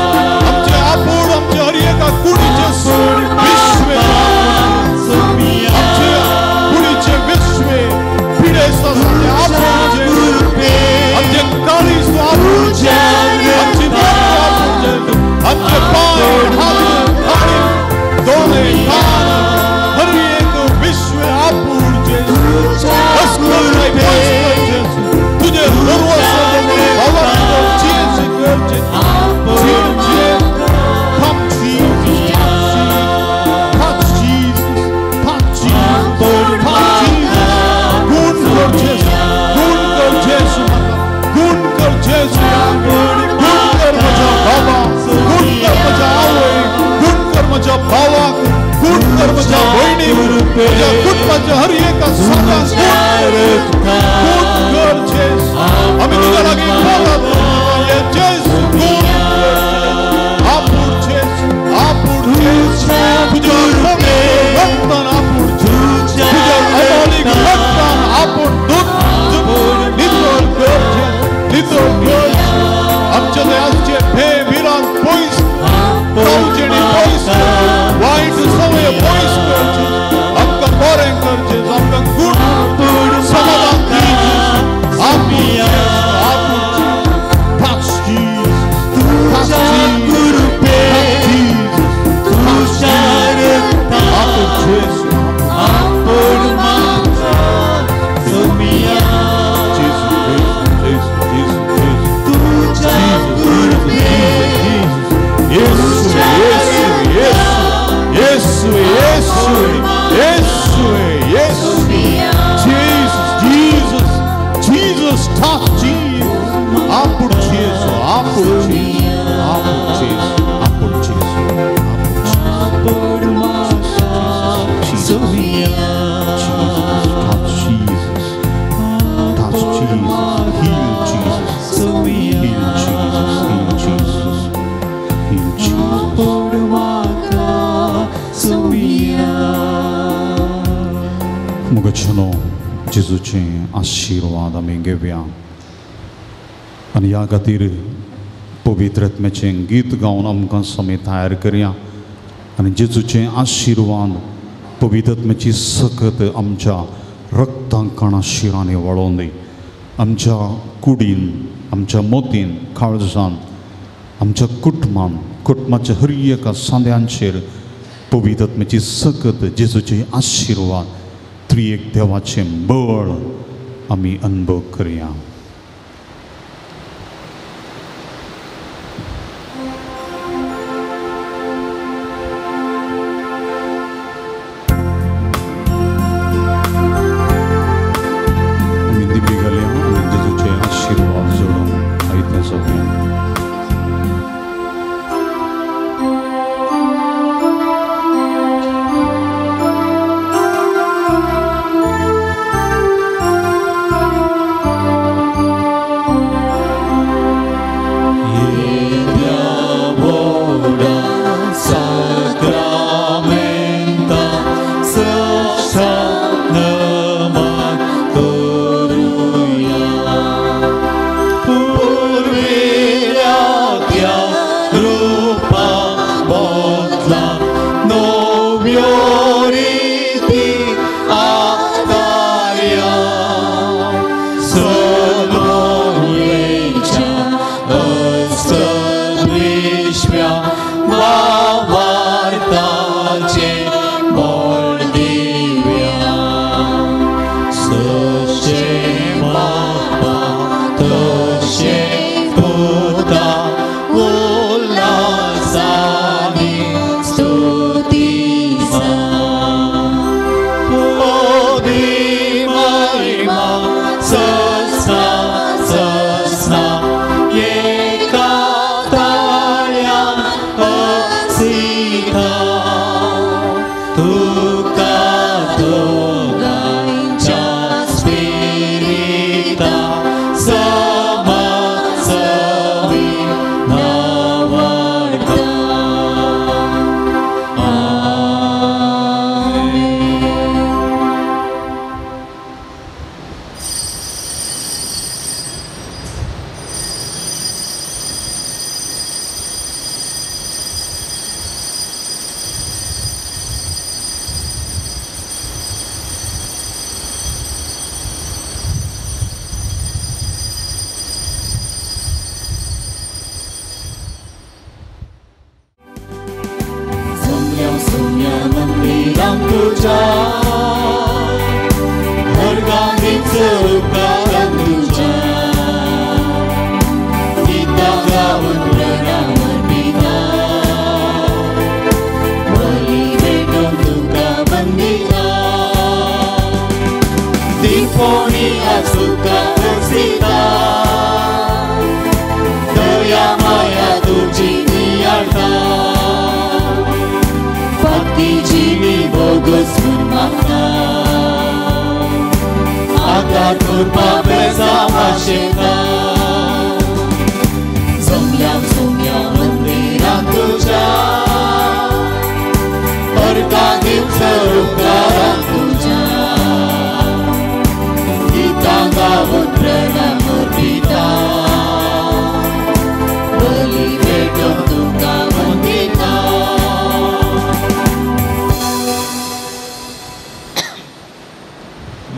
येशूवे, येशूवे, येशूवे. Jesus, Jesus, Jesus, touch Jesus. आपूड जेजू, आपूड जेजू, आपूड जेजू, आपूड जेजू, आपूड जेजू. Jesus, touch Jesus, touch Jesus, heal Jesus, heal Jesus, heal Jesus, heal Jesus. मुगचनो जेजूचे आशिर्वाद आमी घेवया आनी ह्या खातीर पवित्र आत्म्याचें गीत गावन आमकां समेत तयार करया आनी जेजूचे आशिर्वाद पवित्र आत्म्याची सकत आमच्या रक्तां कणा शिरांनी वळोवन दी. आमच्या कुडीन, आमच्या मोतीन, काळजान, आमच्या कुटुंबान, कुटुंबाच्या हर एका सांद्यांचेर पवित्र आत्म्याची सकत जेजूचे आशिर्वाद त्रिएक देवाचें बळ आमी अनुभव करया. आमी दिपी घालया आनी जेजूचे आशिर्वाद जोडून आयते जावया.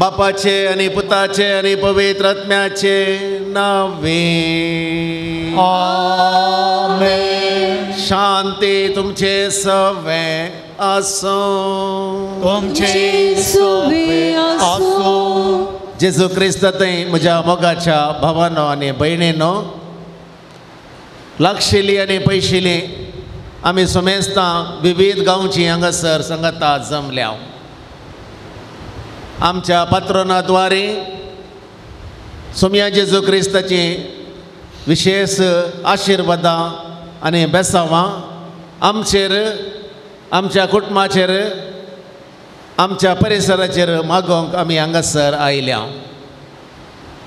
बापाचे आनी पुताचे आनी पवित्र आत्म्याचे नावे आमेन. शांती तुमचे सवे आसूं. तुमचे सवे आसूं. जेजू क्रिस्त थंय म्हज्या मोगाच्या भावानो आनी भयणीनो, लागशिल्ली आनी पयशिल्ली आमी समेस्तां विविध गांवची हांगासर संगता जमल्या. आमच्या पात्रोना द्वारे सोमया जेजू क्रिस्ताची विशेष आशिर्वादां आनी बेसांवां आमचेर, आमच्या कुटुंबाचेर, आमच्या परिसराचेर मागोवंक आमी हांगासर आयल्या.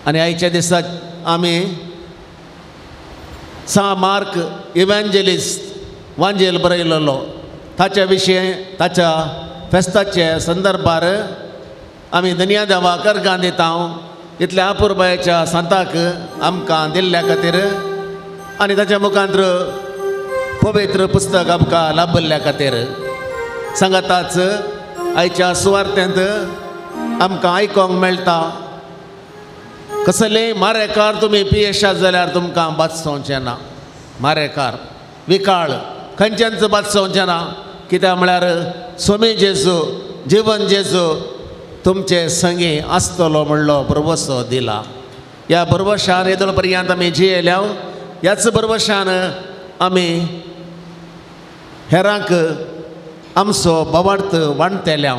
आनी आयच्या दिसा आमी सा मार्क इव्हेंजलिस्ट वांजेल बरयलेलो ताच्या विशयी, ताच्या फेस्ताचे संदर्भार आमी दनया देवाक अर्गां दिता इतल्या अपुरबायेच्या सांताक आमकां दिल्ल्या खातीर आनी ताच्या मुखांत पवित्र पुस्तक आमकां लाभल्ल्या खातीर. सांगाताच आयच्या सुवार्थेंत आमकां आयकोंक मेळटा, कसलेय मारेकार तुमी पियेशात जाल्यार तुमकां बादसोवचें ना. मारेकार विकाळ खंयच्यानच बादसोवचें ना, कित्याक म्हळ्यार स्वामी जेजू, जिवन जेजू तुमचे संगी आसतलो म्हणलो भरवसो दिला. ह्या भरवशान येदोळ पर्यंत आमी जियेल्या, ह्याच भरवशान आमी हेरांक आमचो भावार्थ वांटतल्या.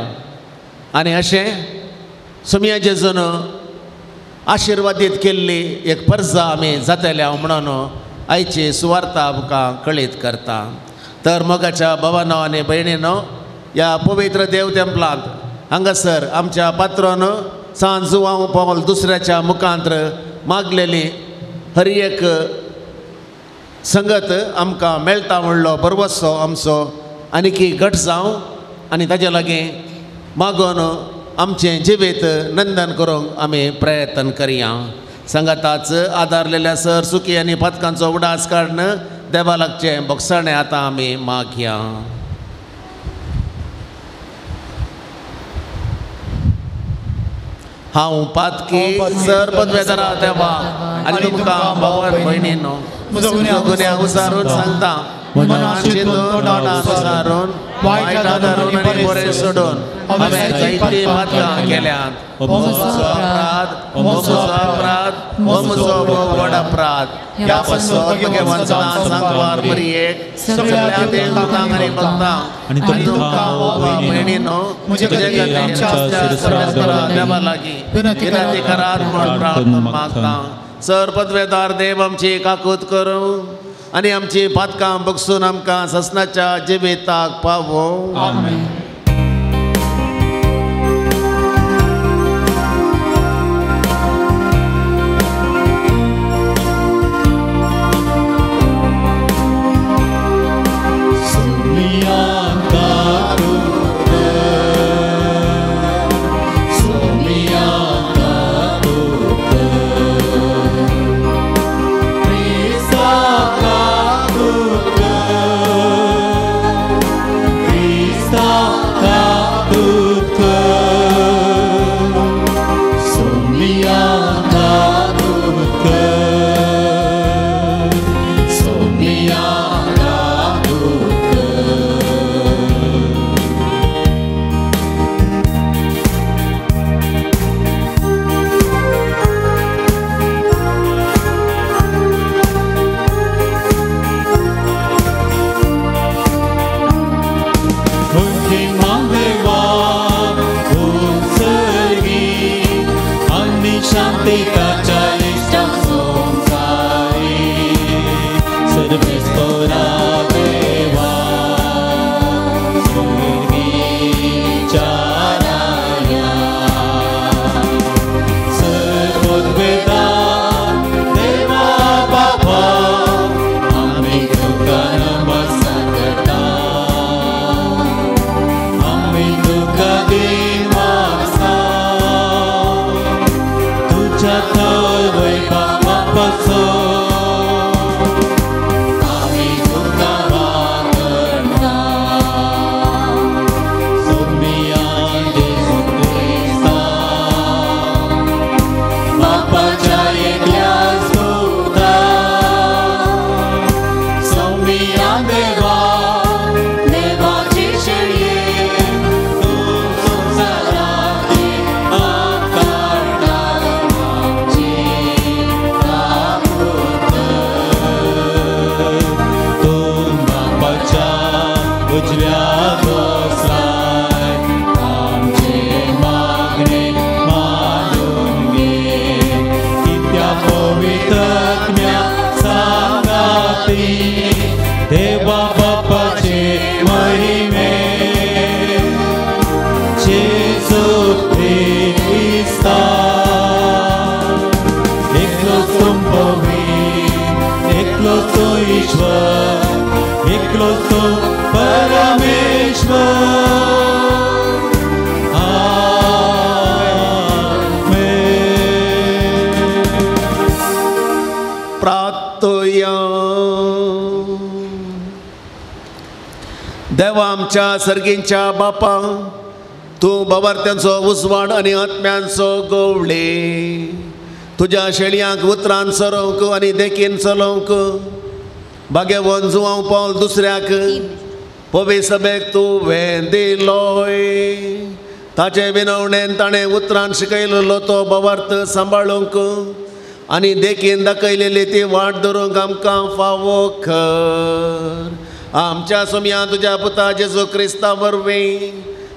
आनी अशें सोमया जेजून आशिर्वादीत केल्ली एक परजा आमी जातल्या म्हणून आयची सुवार्ता आमकां कळीत करता. तर मोगाच्या भावानो आनी भयणीनो, ह्या पवित्र देव तेंपलांत हांगासर आमच्या पात्रोन सांज जुवांव पावल दुसऱ्याच्या मुखांत मागलेली हर एक संगत आमकां मेळटा म्हणलो भरवसो आमचो आनीकी घट जावं आनी ताजे लागीं मागून आमचें जिवीत नंदन करूंक आमी प्रयत्न करया. संगताच आदारलेल्या सर सुखी आनी पातकांचो उडास काडून देवा लागचें बोगसाणें आतां आमी मागया. हांव पातकी सर पदवेदारा देवा आनी तुमकां भावान भयणीनो गुन्यांव उसारून सांगता, मनान चिंतून तोंडान उसारून वायट आदारून आनी बरें सोडून हांवें जायतीं पातकां केल्यांत. म्हजो अपराध, म्हजो अपराध, म्हजो व्हड अपराध. ह्या पासत भगवान सांतवार मरियेक, सगळ्या देवदूतांक आनी भक्तांक आनी तुमकां भयणीनो म्हजे खातीर आमच्या सर्वेस्परा देवा लागीं विनंती करात म्हूण प्रार्थना मागता. सर पदवेदार देव आमची काकूत करूं आनी आमची पातकां बगसून आमकां ससनाच्या जिविताक पावोवं. आमेन. Stop. क्रिस्ता एकलो संभवी एकलो तो ईश्वर एकलो तो परमेश्वर। देवा आमच्या सर्गींच्या बापा तूं बाबार्थ्यांचो उजवाड आनी आत्म्यांचो गवळे तुज्या शेळयांक उतरान चरोवंक आनी देखीन चलोवंक भाग्यवन जुवांव पावल दुसऱ्याक पवी सभेक तुवें दिलोय ताचे विनवणेन ताणें उतरान शिकयलेलो तो बाबार्थ सांबाळूंक आनी देखीन दाखयलेली ती वाट धरूंक आमकां फावो कर। आमच्या सोम्या तुज्या पुता जेजू क्रिस्ता वरवीं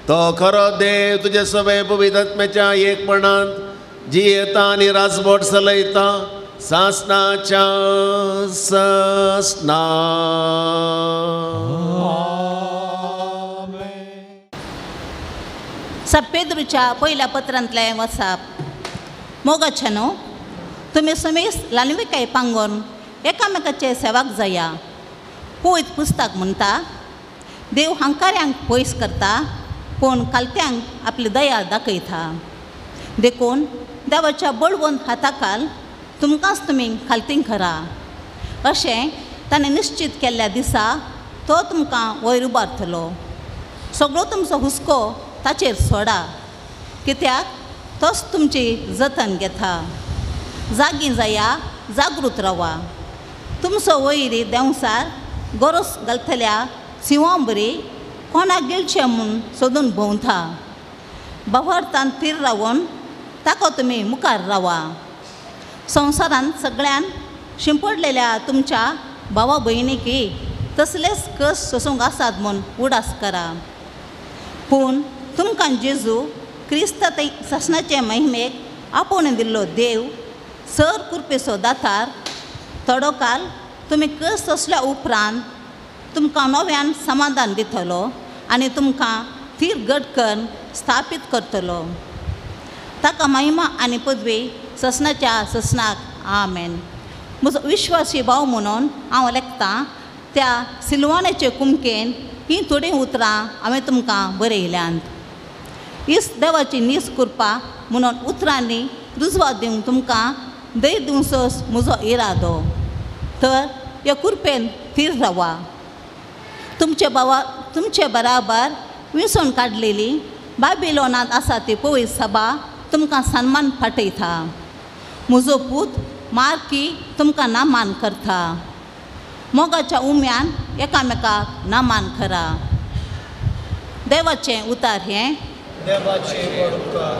तो खरो देव तुजे सवे पवित्र आत्म्याच्या एकपणांत जियेता आनी राजवट चलयता सासनाच्या सासना। सपेद्रूच्या पयल्या पत्रांतलें वसाप। मोगाच्या न्हू तुमी समेस ल्हानविकाय पांगोन एकामेकाचे सेवाक जाया। पवित्र पुस्तक म्हणटा देव हांकाऱ्यांक पयस करता पूण कालत्यांक आपली दया दाखयता। देखून देवाच्या बळवंत हाताखाल तुमकांच तुमी खालतींक करा अशें ताणें निश्चित केल्ल्या दिसा तो तुमकां वयर उबारतलो। सगळो तुमचो हुस्को ताचेर सोडा कित्याक तोच तुमची जतन घेता। जागी जाया जागृत रावा। तुमचो वयरी देंवसार गोरोस घालतल्या सिंवां बरी कोणाक गिळचें म्हूण सोदून भोंवता। भवार्थान थीर रावन ताका तुमी मुखार रावा। संवसारांत सगळ्यान शिंपडलेल्या तुमच्या भावा भयणीकी तसलेच कस सोसूंक आसात म्हूण उडास करा। पूण तुमकां जेजू क्रिस्त सासणाचे महिमेक आपोवन दिल्लो देव सर कृपेचो दातार थोडो काल तुमी कस सोंसल्या उपरांत तुमकां नव्यान समाधान दितलो आनी तुमकां थीर घट करून स्थापीत करतलो। ताका महिमा आनी पदवी ससनाच्या ससनाक आमेन। म्हजो विश्वासी भाव म्हणून हांव लेखतां त्या सिल्वानाचे कुमकेन हीं थोडीं उतरां हांवें तुमकां बरयल्यांत। इस देवाची नीस कृपा म्हणून उतरांनी रुजवात दिवंक तुमकां धैर्य दिवचोच म्हजो इरादो। तर ह्या कृपेन थीर रावा। तुमचे भावा तुमचे बराबर विसोवन काडलेली बाबिलोनांत आसा ती पवित्र सभा तुमकां सन्मान फाटयता। म्हजो पूत मार्की तुमकां नामान करता। मोगाच्या उम्यान एकामेकाक नामान करा। देवाचें उतार हें। देवाचें व्हड उपकार।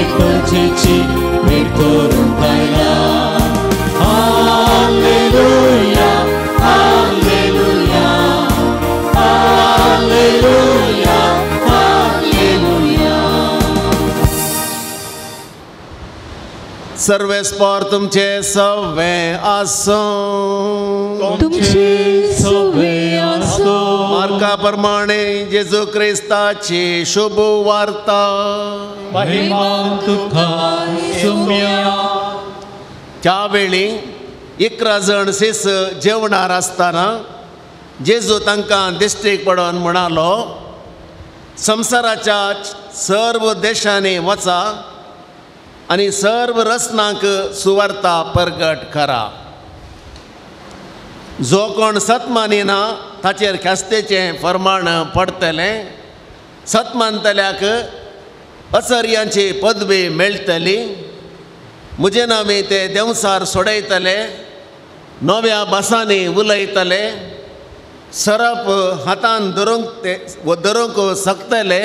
इगर्जेची भेट करूंक आयला. Hallelujah, hallelujah, hallelujah, hallelujah. सर्वेस्पर तुमचे सवे आसूं, तुमचे सवे आसूं. मार्का प्रमाणे जेजू क्रिस्ताची शुभ वार्ता. महिमा तुका सुम्या. त्या वेळी 11 जण शिस जेवणार आसतना जेजू तांकां दिश्टीक पडून म्हणालो, संवसाराच्या सर्व देशांनी वचा आनी सर्व रचनांक सुवार्ता परगट करा. जो कोण सत मानिना ताचेर ख्यास्तेचें फर्माण पडटलें. सत मानतल्याक अचर्यांची पदवी मेळटली. म्हजे नांवी ते देंवसार सोडयतले, नव्या भासांनी उलयतले, सरप हातान धरूंक ते धरूंक शकतले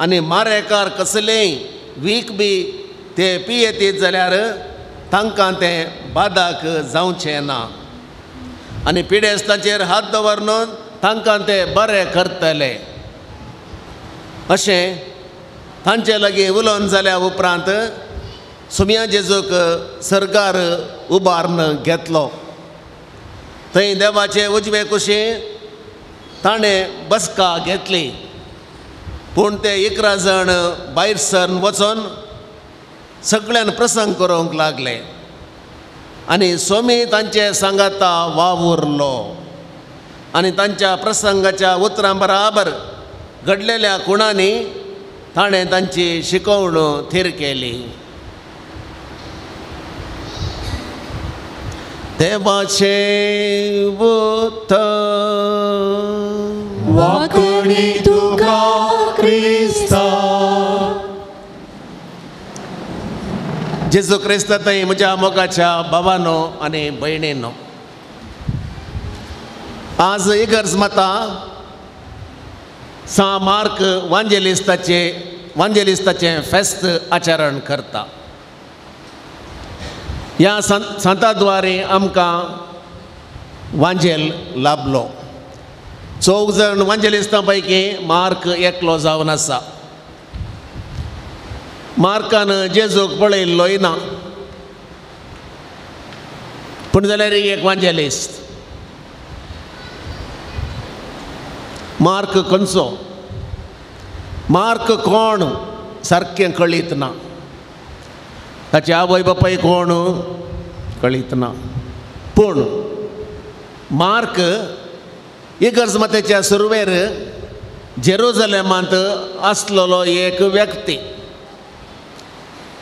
आनी मारेकार कसलेय वीख बी ते पियेतीत जाल्यार तांकां तें बादाक जावचें ना आनी पिडेस्तांचेर हात दवरून तांकां ते बरे करतले. अशें तांचे लागीं उलोवन जाल्या उपरांत सुम्या जेजूक सरकार उबारून घेतलो. थंय देवाचे उजवे कुशी ताणें बसका घेतली. पूण ते 11 जण भायर सरन वचून सगळ्यान प्रसंग करूंक लागले आनी स्वामी तांचे सांगाता वावुरलो आनी तांच्या प्रसंगाच्या उतरां बराबर घडलेल्या खुणांनी ताणें तांची शिकवण थीर केली. देवाचें उतर. वाकणी तुका क्रिस्ता. जेजू क्रिस्त थंय म्हज्या मोगाच्या भावानो आनी भयणीनो, आज इगर्ज माता सा मार्क वांजेलिस्ताचें फेस्त आचरण करता. ह्या सांता द्वारे आमकां वांजेल लाभलो. 4 जण वांजेलिस्तां पैकी मार्क एकलो जावन आसा. मार्कान जेजूक पळयल्लोय ना, पूण जाल्यार एक वांजेलिस्त. मार्क खंयचो, मार्क कोण सारकें कळीत ना, ताचे आवय बापाय कोण कळीत ना. पूण मार्क इगर्ज मातेच्या सुरवेर जेरुजलेमांत आसलेलो एक व्यक्ती.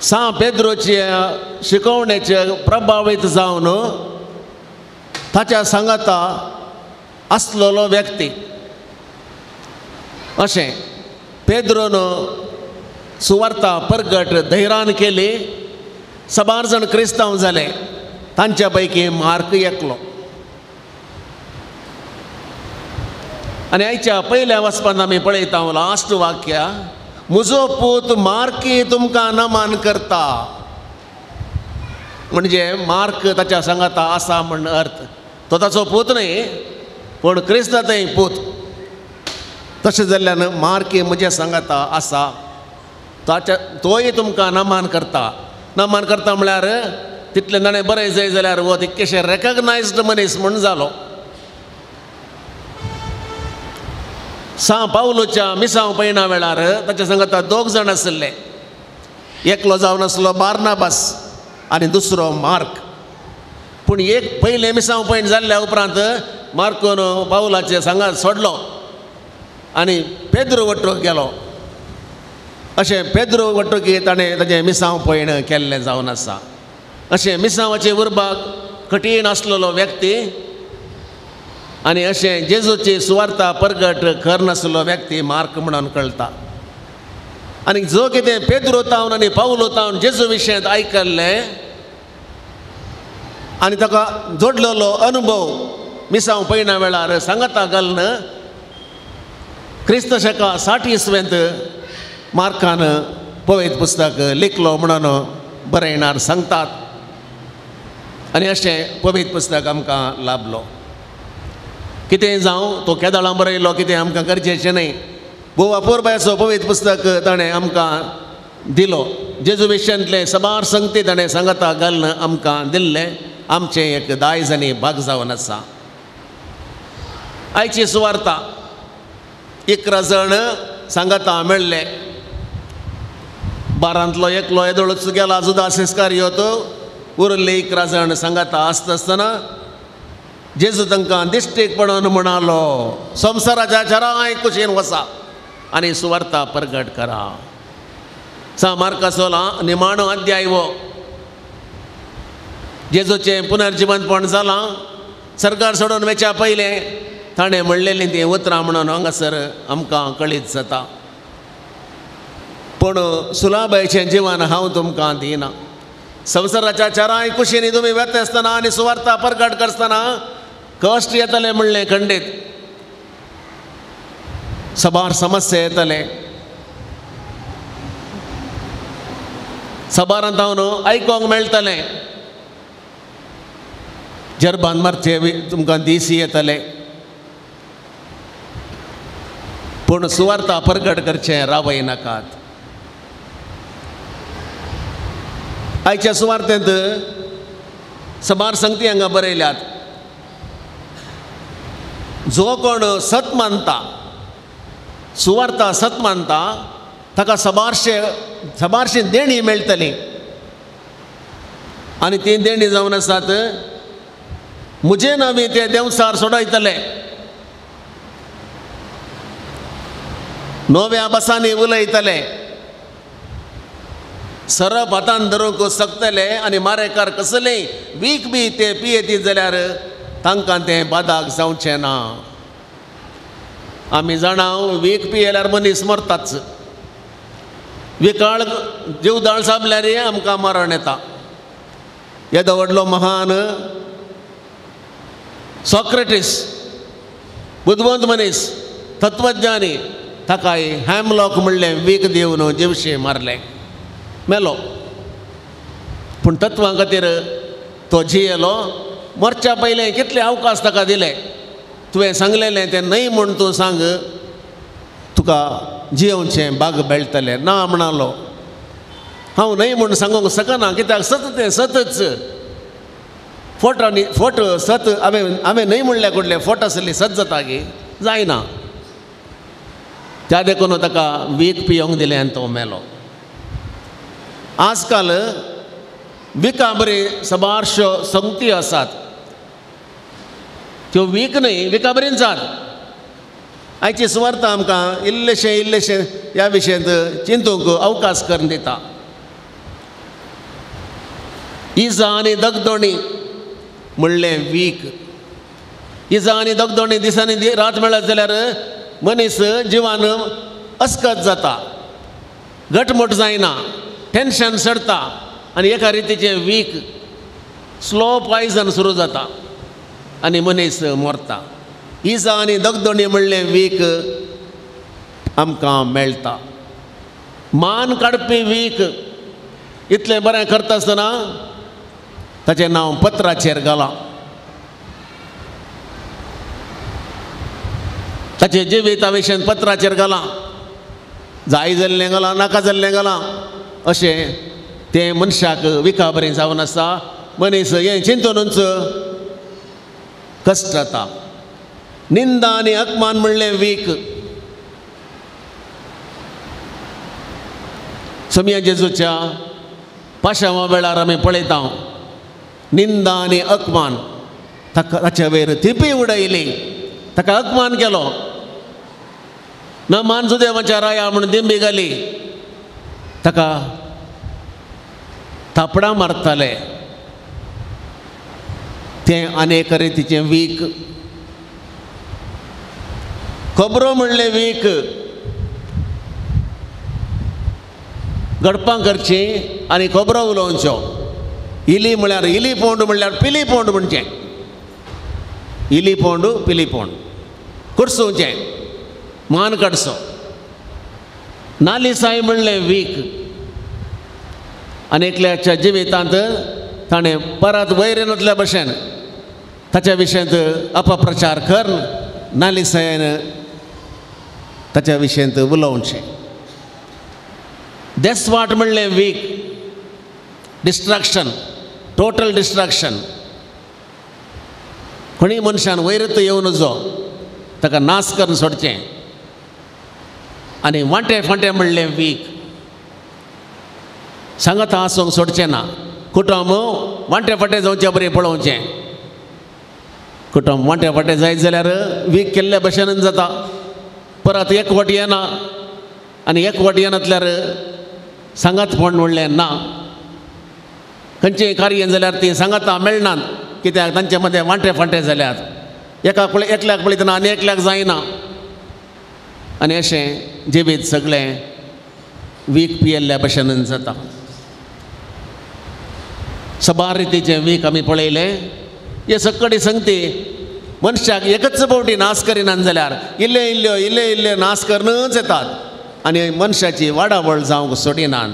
सां पेद्रोचे शिकवणेचे प्रभावीत जावन ताच्या सांगाता आसलेलो व्यक्ती. अशें पेद्रोन सुवार्ता परगट धैर्यान केली. साबार जाण क्रिस्तांव जाले, तांच्या पैकी मार्क एकलो. आनी आयच्या पयल्या वाचपांत आमी पळयता लास्ट वाक्य, म्हजो पूत मार्की तुमकां नमान करता. म्हणजे मार्क ताच्या सांगाता आसा म्हण अर्थ. तो ताचो पूत न्हय, पूण क्रिस्ता थंय पूत. तशें जाल्ल्यान मार्की म्हज्या सांगाता आसा, ताच्या तोय तुमकां नमान करता. नमान करता म्हळ्यार तितलें ताणें बरें जाय जाल्यार हो तितकेशें रेकग्नायज्ड मनीस म्हूण जालो. सां पावलोच्या मिसांव पयणा वेळार ताच्या सांगाता 2 जाण आशिल्ले. एकलो जावन आसलो बार्नाबास आनी दुसरो मार्क. पूण एक पयलें मिसांव पयण जाल्ल्या उपरांत मार्कोन पावलाचे सांगात सोडलो आनी पेद्रो वट्टूक गेलो. अशें पेद्रो वट्टुकी ताणें ताजें मिसांव पयण केल्लें जावन आसा. अशें मिसांवाचे उरबाक कठीण आसलेलो व्यक्ती आनी अशें जेजूची सुवार्ता परगट कर नासलो व्यक्ती मार्क म्हणून कळटा. आनी जो कितें पेद्रो तावन आनी पावलो तावन जेजू विशयांत आयकल्लें आनी ताका जोडलेलो अनुभव मिसांव पयणा वेळार सांगाता घालून क्रिस्त शका 60 इसवेंत मार्कान पवित्र पुस्तक लिखलो म्हणून बरयणार सांगतात आनी अशें पवित्र पुस्तक आमकां लाभलो. कितें जावं तो केदळां बरयलो कितें आमकां गरजेचें न्हय. भोव अपुरबायेचो पवित्र पुस्तक ताणें आमकां दिलो. जेजू विशयांतले साबार संगती ताणें सांगाता घालून आमकां दिल्लें आमचें एक दायज आनी भाग जावन आसा. आयची सुवार्ता 11 जाण सांगाता मेळ्ळे. बारांतलो एकलो येदोळच गेला जुदास इस्कारियोत. उरले 11 जाण सांगाता आसता आसतना जेजू तांकां दिश्टीक पडून म्हणालो, संवसाराच्या चारांय कुशीन वसा आनी सुवार्ता परगट करा. सा मार्कासो निमाणो अध्याय हो. जेजूचें पुनर्जिवंतपण जालां. सरकार सोडून वेच्या पयलें ताणें म्हणलेलीं तीं उतरां म्हणून हांगासर आमकां कळीत जाता. पूण सुलाबायचें जिवन हांव तुमकां दिना. संवसाराच्या चारांय कुशींनी तुमी वेता आसतना आनी सुवार्ता परगट करतना कश्ट येतले म्हणलें खंडीत, साबार समस्या येतले, साबारांत हांव आयकोंक मेळटलें, जरबान मारचे तुमकां दीस येतले, पूण सुवार्ता परगट करचें रावय नाकात. आयच्या सुवार्तेंत साबार संगती हांगा बरयल्यात. जो कोण सत मानता, सुवार्ता सत मानता, ताका साबारशी देणी मेळटली आनी ती देणी जावन आसात म्हजे नांवी ते देंवसार सोडयतले, नव्या बसांनी उलयतले, सरप हातान धरूंक शकतले आनी मारेकार कसलेय वीख बी ते पियेती जाल्यार तांकां तें बादाक जावचें ना. आमी जाणा वीख पियेल्यार मनीस मरताच. विकाळ जीवदाळ साबल्यार आमकां मरण येता. येदो व्हडलो महान सॉक्रेटीस, बुदवंत मनीस, तत्वज्ञानी, ताकाय हॅमलॉक म्हणलें वीख दिवन जिवशें मारलें, मेलो. पूण तत्वां खातीर तो जियेलो. मरच्या पयलें कितले अवकाश ताका दिले, तुवें सांगलेलें तें न्हय म्हूण तूं सांग, तुका जियोवचें बाग मेळटलें. ना म्हणालो, हांव न्हय म्हूण सांगूंक शकना, कित्याक सत तें सतच. फोट आनी फोट सत हांवें न्हय म्हणल्यार कुडलें फोट आसली सत जाता गी जायना. त्या देखून ताका वीख पियोंक दिलें आनी तो मेलो. आजकाल विखां बरी साबारश्यो संगती आसात, त्यो वीख न्हय, विखां बरीच जात. आयची सुवार्ता आमकां इल्लेशें इल्लेशें ह्या विशयांत चिंतूंक अवकाश करून दिता. इजा आनी दगदोणी म्हणलें वीख. इजा आनी दगदोणी दिसांनी रात मेळत जाल्यार मनीस जिवान अस्कत जाता, घटमूट जायना, टेन्शन चडता आनी एका रितीचें वीख स्लो पॉयजन सुरू जाता आनी मनीस मरता. इजा आनी दगदोणी म्हणलें वीख आमकां मेळटा. मान काडपी वीख इतलें बरें करता आसतना ताचें नांव पत्राचेर घालां. ताचें जिविता विशयान पत्राचेर घालां, जाय जाल्लें घालां, नाका जाल्लें घालां, अशें तें मनशाक विखा बरें जावन आसा. मनीस हें चिंतूनच कश्ट जाता. निंदा आनी अपमान म्हणलें वीख. सोमया जेजूच्या पाशांवा वेळार आमी पळयता निंदा आनी अपमान ताका ताचे वयर थिपी उडयली, ताका अपमान केलो, न मान सुदेवाच्या राया म्हूण दिंबी घाली, ताका थापडां मारताले. तें अनेक रितीचें वीख. खबरो म्हणलें वीख. गडपां करचीं आनी खबरो उलोवच्यो. इली म्हळ्यार इली पोंड म्हणल्यार पिली पोंड म्हणचें, इली पोंड पिली पोंड कुर्सुचें, मान काडचो. नालिसाय म्हणलें वीख. आनी एकल्याच्या जिवितांत ताणें परत वयर येनातल्या भशेन ताच्या विशयांत अपप्रचार करून नालिसायेन ताच्या विशयांत उलोवचें. देसवाट म्हणलें वीक, डिस्ट्रक्शन, टोटल डिस्ट्रक्शन. कोणीय मनशान वयरत येवन जो ताका नाश करून सोडचें. आनी वांटे फांटे म्हणलें वीक, सांगाता आसूंक सोडचें ना. कुटुंब वांटे फांटे जावचे बरें पळोवचें. कुटुंब वांटे फांटे जायत जाल्यार वीक केल्ल्या भशेनच जाता, परत एकवट येना. आनी एकवट येनातल्यार सांगातपण म्हणलें ना. खंयचें कार्य जाल्यार तीं सांगातां मेळनात, कित्याक तांचे मदें वांटे फांटे जाल्यात. एकाक पळय एकल्याक पळयतना आनी एकल्याक जायना. आनी अशें जिवीत सगळें वीक पियेल्ल्या भशेन जाता. सबार रितीचें वीक आमी पळयलें. हे सकडी संगती मनशाक एकच फावटी नाश करिनात जाल्यार इल्ले इल्ल्यो इल्ले इल्ले नाश करूनच येतात आनी मनशाची वाडावळ जावंक सोडिनात.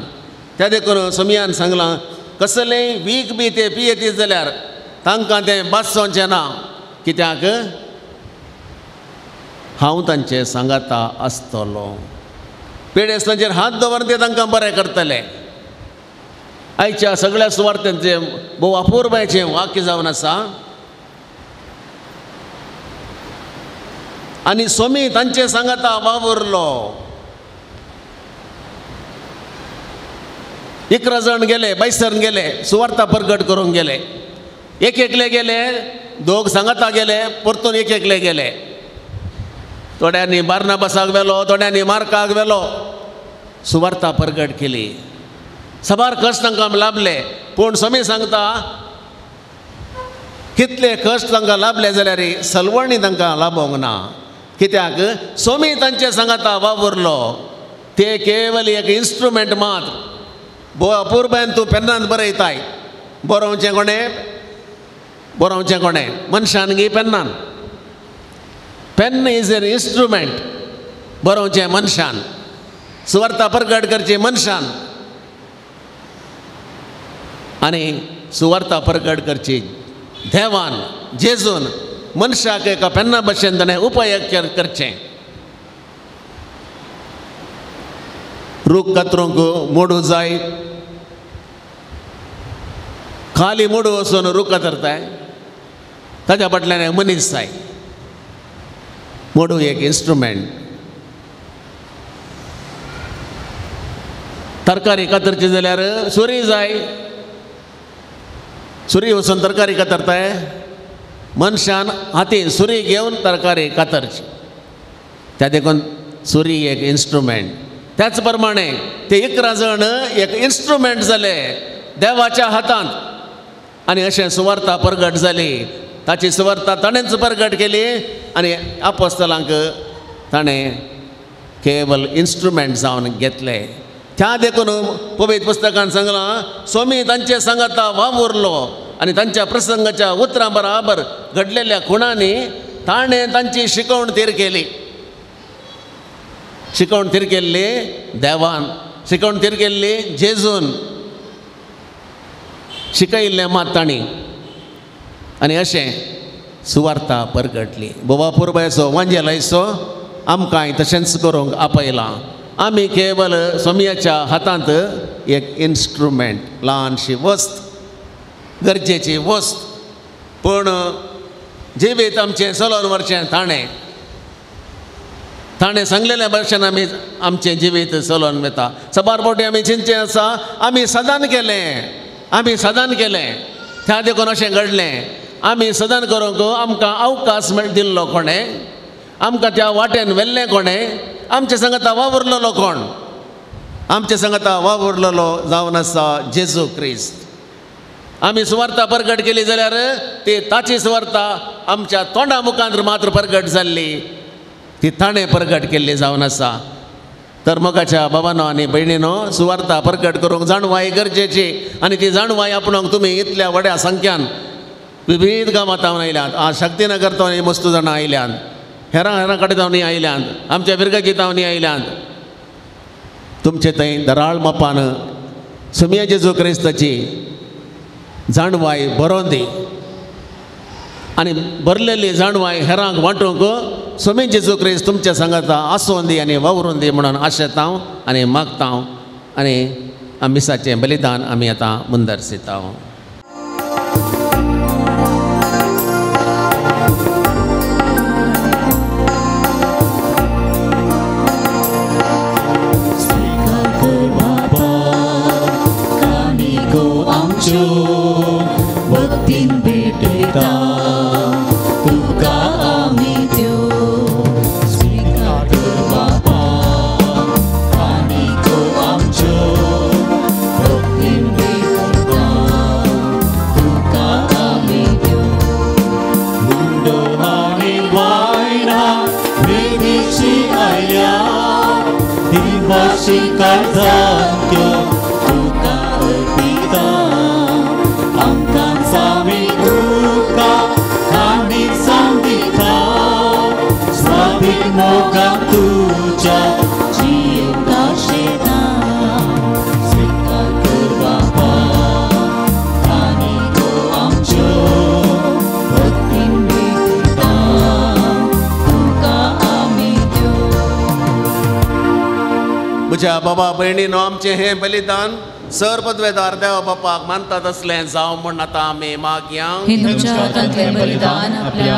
त्या देखून सोमयान सांगलां, कसलेंय वीक बी ते पियेतीत जाल्यार तांकां तें बासोवचें ना, कित्याक हांव तांचे सांगाता आसतलो. पिडेस्तांचेर हात दवरून ते तांकां बरें करतले. आयच्या सगळ्या सुवार्थांचें भोव अपुरबायेचें वाक्य जावन आसा. आनी सोमी तांचे सांगाता वावुरलो. 11 जाण गेले, बायसर गेले, सुवार्ता परगट करूंक गेले. एक एकले गेले, दोग सांगाता गेले, परतून एक एकले गेले. थोड्यांनी बार्नाबासाक व्हेलो, थोड्यांनी मार्काक व्हेलो. सुवार्ता परगट केली. साबार कश्ट तांकां लाभले. पूण स्वामी सांगता, कितले कश्ट तांकां लाभले जाल्यार सलवणी तांकां लाभोंक ना, कित्याक स्वामी तांचे सांगाता वावुरलो. ते केवल एक इन्स्ट्रुमेंट मात्र. भोव अपुरबायेन तूं पेन्नान बरयताय, बरोवचें कोणें? बरोवचें कोणें? मनशान गी पेन्नान. Pen is N instrument. बरोवचें मनशान, सुवार्ता परगट करची मनशान, आनी सुवार्ता परगट करची देवान, जेजून. मनशाक एका पेन्ना भशेन ताणें उपयोग करचें. रूख कातरूंक मोडू जाय, खाली मोडू वचून रूख कातरताय, ताच्या फाटल्यान मनीस जाय. मोडू एक इन्स्ट्रुमेंट. तरकारी कातरची जाल्यार सुरी जाय, सुरी वचून तरकारी कातरताय. मनशान हातीन सुरी घेवन तरकारी कातरची. त्या देखून सुरी एक इन्स्ट्रुमेंट. त्याच प्रमाणे ते 11 जाण एक इन्स्ट्रुमेंट जाले देवाच्या हातांत. आनी अशें सुवार्ता परगट जाली. ताची सुवार्ता ताणेंच परगट केली आनी आपोस्तलांक ताणें केवल इन्स्ट्रुमेंट जावन घेतले. त्या देखून पवित्र पुस्तकान सांगलां, स्वामी तांचे सांगाता वावुरलो आनी तांच्या प्रसंगाच्या उतरां बराबर घडलेल्या खुणांनी ताणें तांची शिकवण थीर केली. शिकवण थीर केल्ली देवान, शिकवण थीर केल्ली जेजून, शिकयिल्लें मात तांणी. आनी अशें सुवार्ता परगटली. बोवा पुरबायचो वांजेलायचो आमकांय तशेंच करूंक आपयलां. आमी केवल सोमयाच्या हातांत एक इन्स्ट्रुमेंट, ल्हानशी वस्त, गरजेची वस्त, पूण जिवीत आमचें चलोवन व्हरचें ताणें. ताणें सांगलेल्या भशेन आमी आमचें जिवीत चलोवन वता. साबार फावटी आमी चिंतचें आसा, आमी सदान केलें, आमी सदान केलें, त्या देखून अशें घडलें. आमी सदान करूंक आमकां अवकाश दिल्लो कोणें? आमकां त्या वाटेन व्हेल्लें कोणें? आमचे सांगाता वावुरलेलो कोण? आमचे सांगाता वावुरलेलो जावन आसा जेजू क्रिस्त. आमी सुवार्ता परगट केली जाल्यार ती ताची सुवार्ता आमच्या तोंडा मुखांत मात्र परगट जाल्ली, ती ताणें परगट केल्ली जावन आसा. तर मोगाच्या बाबानो आनी भयणीनो, सुवार्ता परगट करूंक जाणवाय गरजेची. आनी ती जाणवाय आपणाक तुमी इतल्या व्हड्या संख्यान विविध गांवांत आयल्यात. आज शक्तीनगर तावन मस्तू जाणां आयल्यात, हेरां हेरां कडेन तावनी आयल्यात, आमच्या बिरगजी तावनी आयल्यात. तुमचे थंय दराळ मापान सोमया जेजू क्रिस्ताची जाणवाय बरोवन दी आनी बरलेली जाणवाय हेरांक वांटूंक सोमी जेजू क्रिस्त तुमच्या सांगाता आसून दी आनी वावरून दी म्हणून आशेता हांव आनी मागता हांव आनी मिसाचें बलिदान आमी आतां मुंदरसिता. भक्तीन भेटयता तुका आमी त्यो स्विकार कर बापा काणको आमच्यो भक्तीन भेटयता तुका आमी त्यो उंडो आनी वायना वेदीची आयल्या दिवाशी काळजांत त्यो तुका अर्पिता मोगा तुझ्या जिवंता शेता स्विकार कर बापा काणको आमच्यो भक्तीन भेटयता तुका आमी त्यो. म्हज्या बाबा भयणीनो आमचें हें बलिदान सर पदवेदार देव बापाक मानता तसलें जावं म्हूण आतां आमी मागया. हिंदूच्या हातांतलें बलिदान आपल्या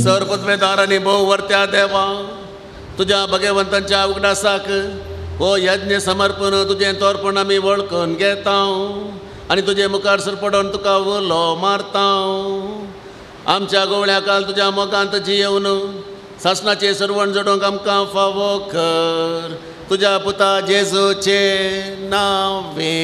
सर पदवेदार आनी भोव वर्त्या देवा तुज्या भगवंतांच्या उगडासाक हो यज्ञ समर्पण तुजें तोरपण आमी वळखून घेता आनी तुजे मुखार सरपडोवन तुका उलो मारता. आमच्या गोवळ्या काल तुज्या मोगांत जियेवन सासणाचें सर्वण जोडूंक आमकां फावो कर तुज्या पुता जेजूचे नांवे.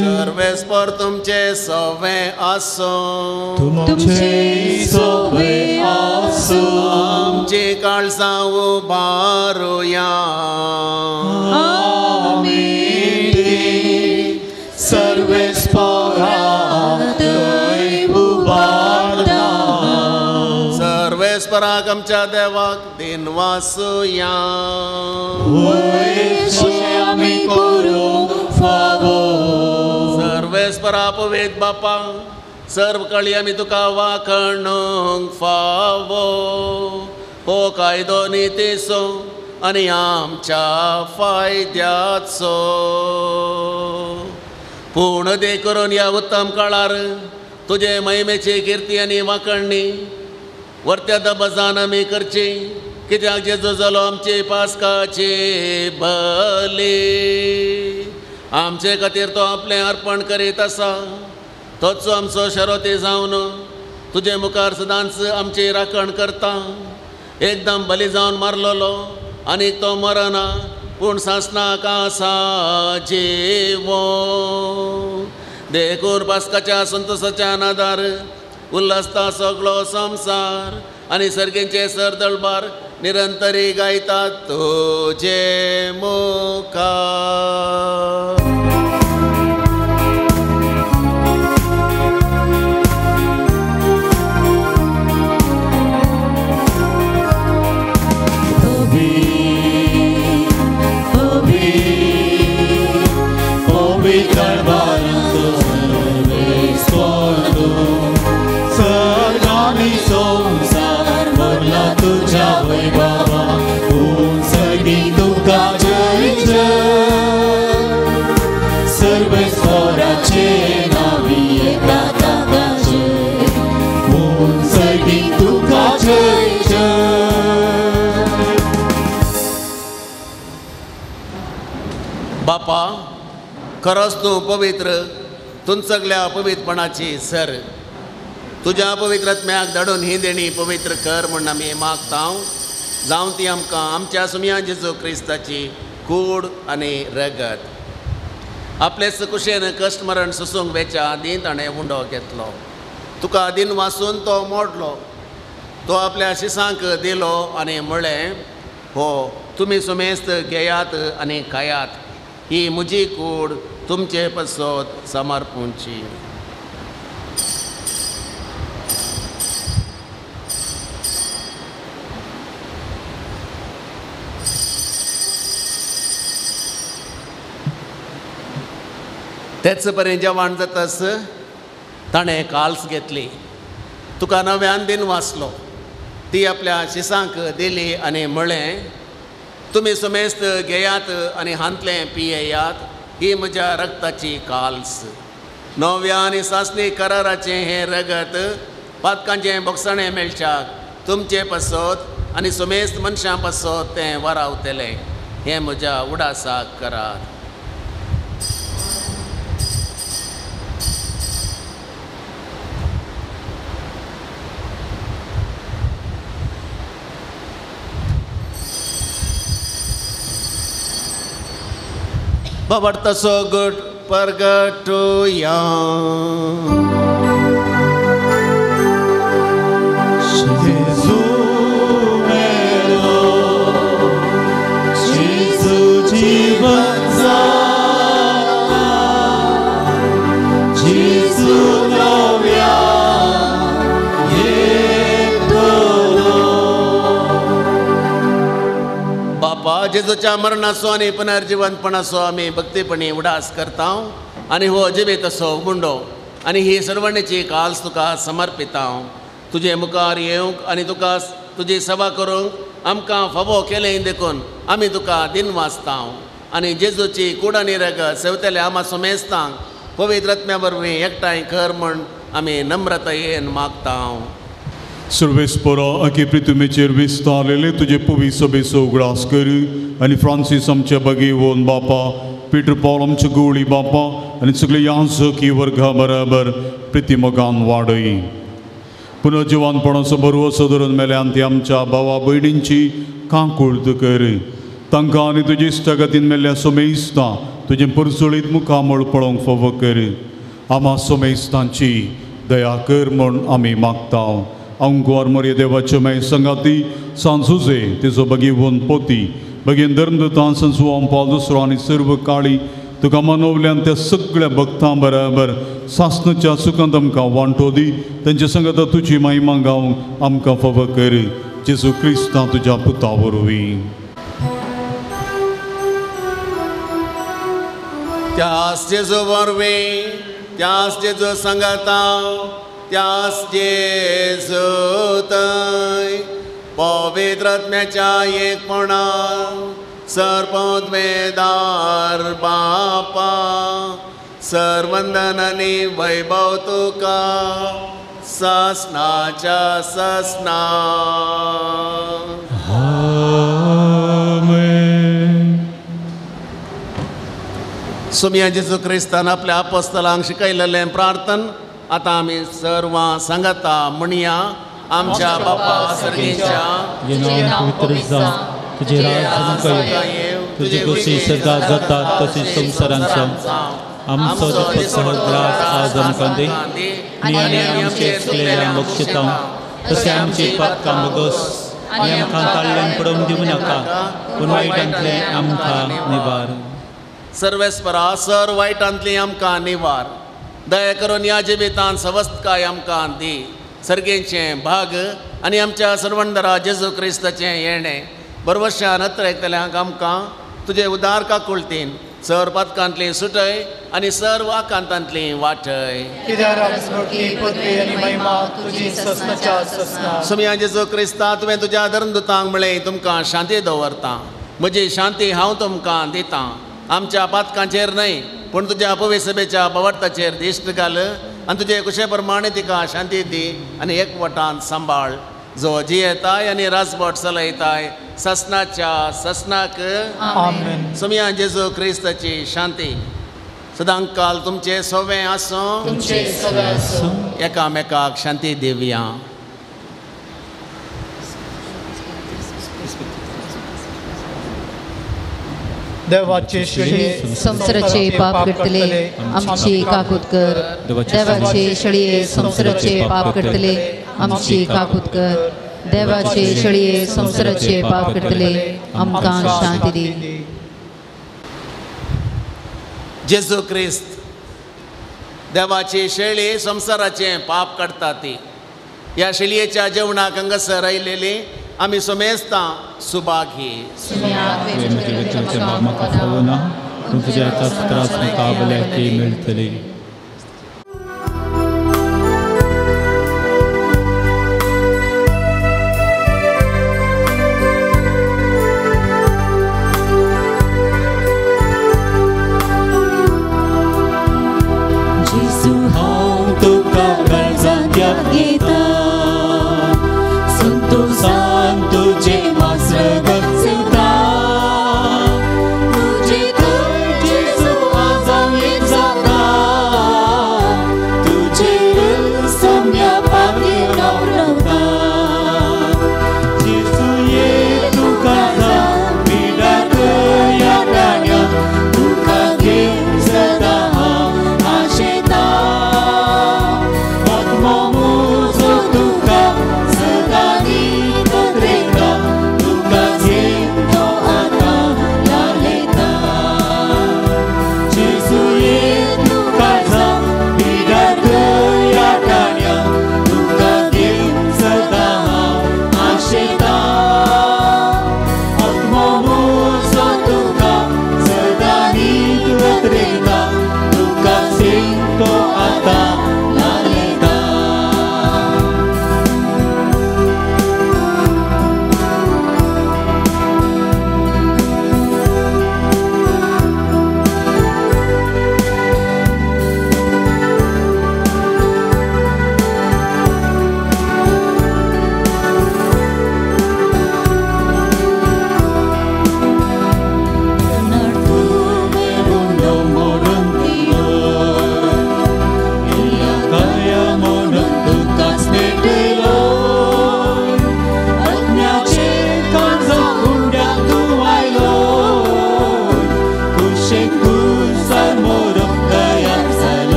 सर्वेस्पर तुमचे सवे आसूं तुमचे सवे आसूं. आमची काळजां उबारुया सर्वेस्परा सर्वेस्पराक आमच्या देवाक दिनवासुया. सर्वेस्परा पवित्र बापा सर्व कळी आमी तुका वाखणूंक फावो हो कायदो नितीचो आनी आमच्या फायद्याचो. पूण दे करून ह्या उत्तम काळार तुजे महिमेची किर्ती आनी वाखणणी वर्त्या दबजान आमी करची कित्याक जेजू जालो आमचे पास्काचे बली आमचे खातीर तो आपलें अर्पण करीत आसा तोच आमचो शरोती जावन तुजे मुखार सदांच आमची राखण करता. एकदम बली जावन मारलेलो आनी तो मरना पूण सासणाक आसा जिवो. देखून पास्काच्या संतोसाच्या नादार उल्हासता सगळो संवसार आनी सर्गेंचे सरदळबार निरंतरी गायतात तुजे मुखार. बापा खरोच तूं पवित्र तूं सगल्या अपवित्रपणाची सर तुज्या पवित्र आत्म्याक धाडून ही देणी पवित्र कर म्हूण आमी मागता. जावं ती आमकां आमच्या सुमया जेजू क्रिस्ताची कूड आनी रगत. आपलेच कुशेन कश्ट मरण सोसूंक वेच्या आदीं ताणें उंडो घेतलो तुका दिन वासून तो मोडलो तो आपल्या शिसांक दिलो आनी म्हळें हो तुमी सुमेस्त घेयात आनी खायात ही म्हजी कूड तुमचे पसत समर्पूंची. तेच पर्यंत जेवण जातस ताणें काल्स घेतली, तुका नव्यान दिन वाचलो, ती आपल्या शिसांक दिली आनी म्हळें, तुमी समेस्त घेयात आनी हांतलें पियेयात, ही म्हज्या रक्ताची काल्स, नव्या आनी सासणी कराराचें हें रगत पातकांचें बोगसणें मेळच्याक तुमचे पासत आनी समेस्त मनशां पासत तें वरावतलें, हें म्हज्या उडासाक करात. बाबडतसो गुट परगटुया. जेजू मेलो, जेजू जीवन जाला, जेजू नव्या येतलो. बापा, जेजूच्या मरणाचो आनी पुनर्जिवंतपणाचो आमी भक्तीपणी उडास करता आनी हो जिवीत असो गुंडो आनी ही सर्वणेची काल्स तुका समर्पिता. तुजे मुखार येवंक आनी तुका तुजी सेवा करूंक आमकां फावो केलें देखून आमी तुका दिन वाचता आनी जेजूची कूड आनी रगत सेवतल्या आमा समेस्तांक पवित्र आत्म्या वरवीं एकठांय कर म्हूण आमी नम्रतायेन मागता. सर्वेस्परा, आखी पृथ्वीचेर विस्तारलेले तुजे पवी सभेचो उगडास कर आनी फ्रांसीस आमच्या बगेवन बापा, पीटर पॉल आमच्या गोळी बापा आनी सगळे याजकी वर्गा बराबर प्रितिमोगान वाडय. पुनर्जिवानपणाचो भरवसो धरून मेल्यान ती आमच्या भावा भयणींची काकूळत कर. तांकां आनी तुजे इश्टागतीन मेल्ल्या सोमेस्तां तुजें परसोळीत मुखामळ पळोवंक फावो कर. आमा सोमेस्तांची दया कर म्हूण आमी मागता. अंकुर मोरये देवाच्यो माय संगाती सांजुजे तिचो बगीवन पोती बगीन धर्मदूतान संसुवाम पाल दुसरो आनी सर्व काळी तुका मनोवल्यान त्या सगळ्या भक्तां बराबर सासनाच्या सुखांत आमकां वांटो दी. तेंच्या संगता तुजी महिमा गावंक आमकां फावो कर. जेजू क्रिस्ता तुज्या पुता वरवीं. त्यास जेजू वरवीं, त्यास जेजू संगता, त्यास जेजू थंय पवित्र आत्म्याच्या एकपणान सर्वोद्वेदार बापा, सर्वंदन आनी वैभव तुका ससनाच्या ससना. सुमया जेजू क्रिस्तान आपल्या अपोस्तलांक शिकयलेलें प्रार्थन आतां आमी सर्वां सांगता म्हणया. आमच्या बापा सर्गेच्या, तुजें नांव पवित्र जावं, तुजें राज्य येवं, तुजी खोशी सर्गात जाता तशी संवसारांत जावं. आमचो दिसपट्टो ग्रास आज आमकां दी आनी आमचे चुकलेल्यांक बक्षिता तशें आमची पातकां भोगोस आनी आमकां ताळ्यान पडोवंक दिवं नाका, पूण वायटांतलें आमकां निवार. सर्वेस्परा, सर वायटांतली आमकां निवार. दया करून ह्या जिवितांत सवस्तकाय आमकां दी. सर्गेचें भाग आनी आमच्या सर्वंदरा जेजू क्रिस्ताचें येणें बरवशान अत्रयतल्यांक आमकां तुजे उदार काकुळतीन सर पातकांतली सुटय आनी सर्व आकांतांतली वाटय. सुमया जेजू क्रिस्ता, तुवें तुज्या धर्मदूतांक म्हळें, तुमकां शांती दवरता, म्हजी शांती हांव तुमकां दितां. आमच्या पातकांचेर न्हय पूण तुज्या पवित्र सभेच्या बवार्थाचेर दिश्ट घाल आनी तुजे कुशे प्रमाणे तिका शांती दी आनी एकवटान सांबाळ. जो जियेताय आनी राजवट चलयताय ससनाच्या ससनाक. आमेन. सुमया जेजू क्रिस्ताची शांती सदांकाल तुमचे सोवे आसूं. एकामेकाक शांती दिवया. देवाचे शेळये संवसाराचे पाप करतले आमची काकूत कर. देवाचे शेळये संवसाराचे पाप करतले आमची काकूत कर. देवाचे शेळये संवसाराचे पाप करतले आमकां शांती दी. जेजू क्रिस्त देवाची शेळी संवसाराचें पाप काडटा ती. ह्या शेळयेच्या जेवणाक हांगासर आयलेली आमी समेस्तां सुभागी. पूण तुज्या एकाच त्रास म्हाका भलायकी मेळटली. जेजू हांव तुका काळजांत घेता, संतोषान तुजे मास्रगत सेवता, तुजे थंय जेजू आज हांव एक जाता, तुजे सम्या पातयेवन हांव रावता. जेजू ये तूं काळजांत पिडार कर ह्या टाण्या, तुका घेवन सदां हांव आशेता, आत्मो म्हजो तुका सदां न्हीद रेता, तुका घेवन तो आतां लालयता. जेजू ये तूं काळजांत पिडार कर ह्या टाण्या, तुका घेवन सदां हांव आशेता, आत्मो म्हजो तुका सदां न्हीद रेता, तुका घेवन तो आतां लालयता.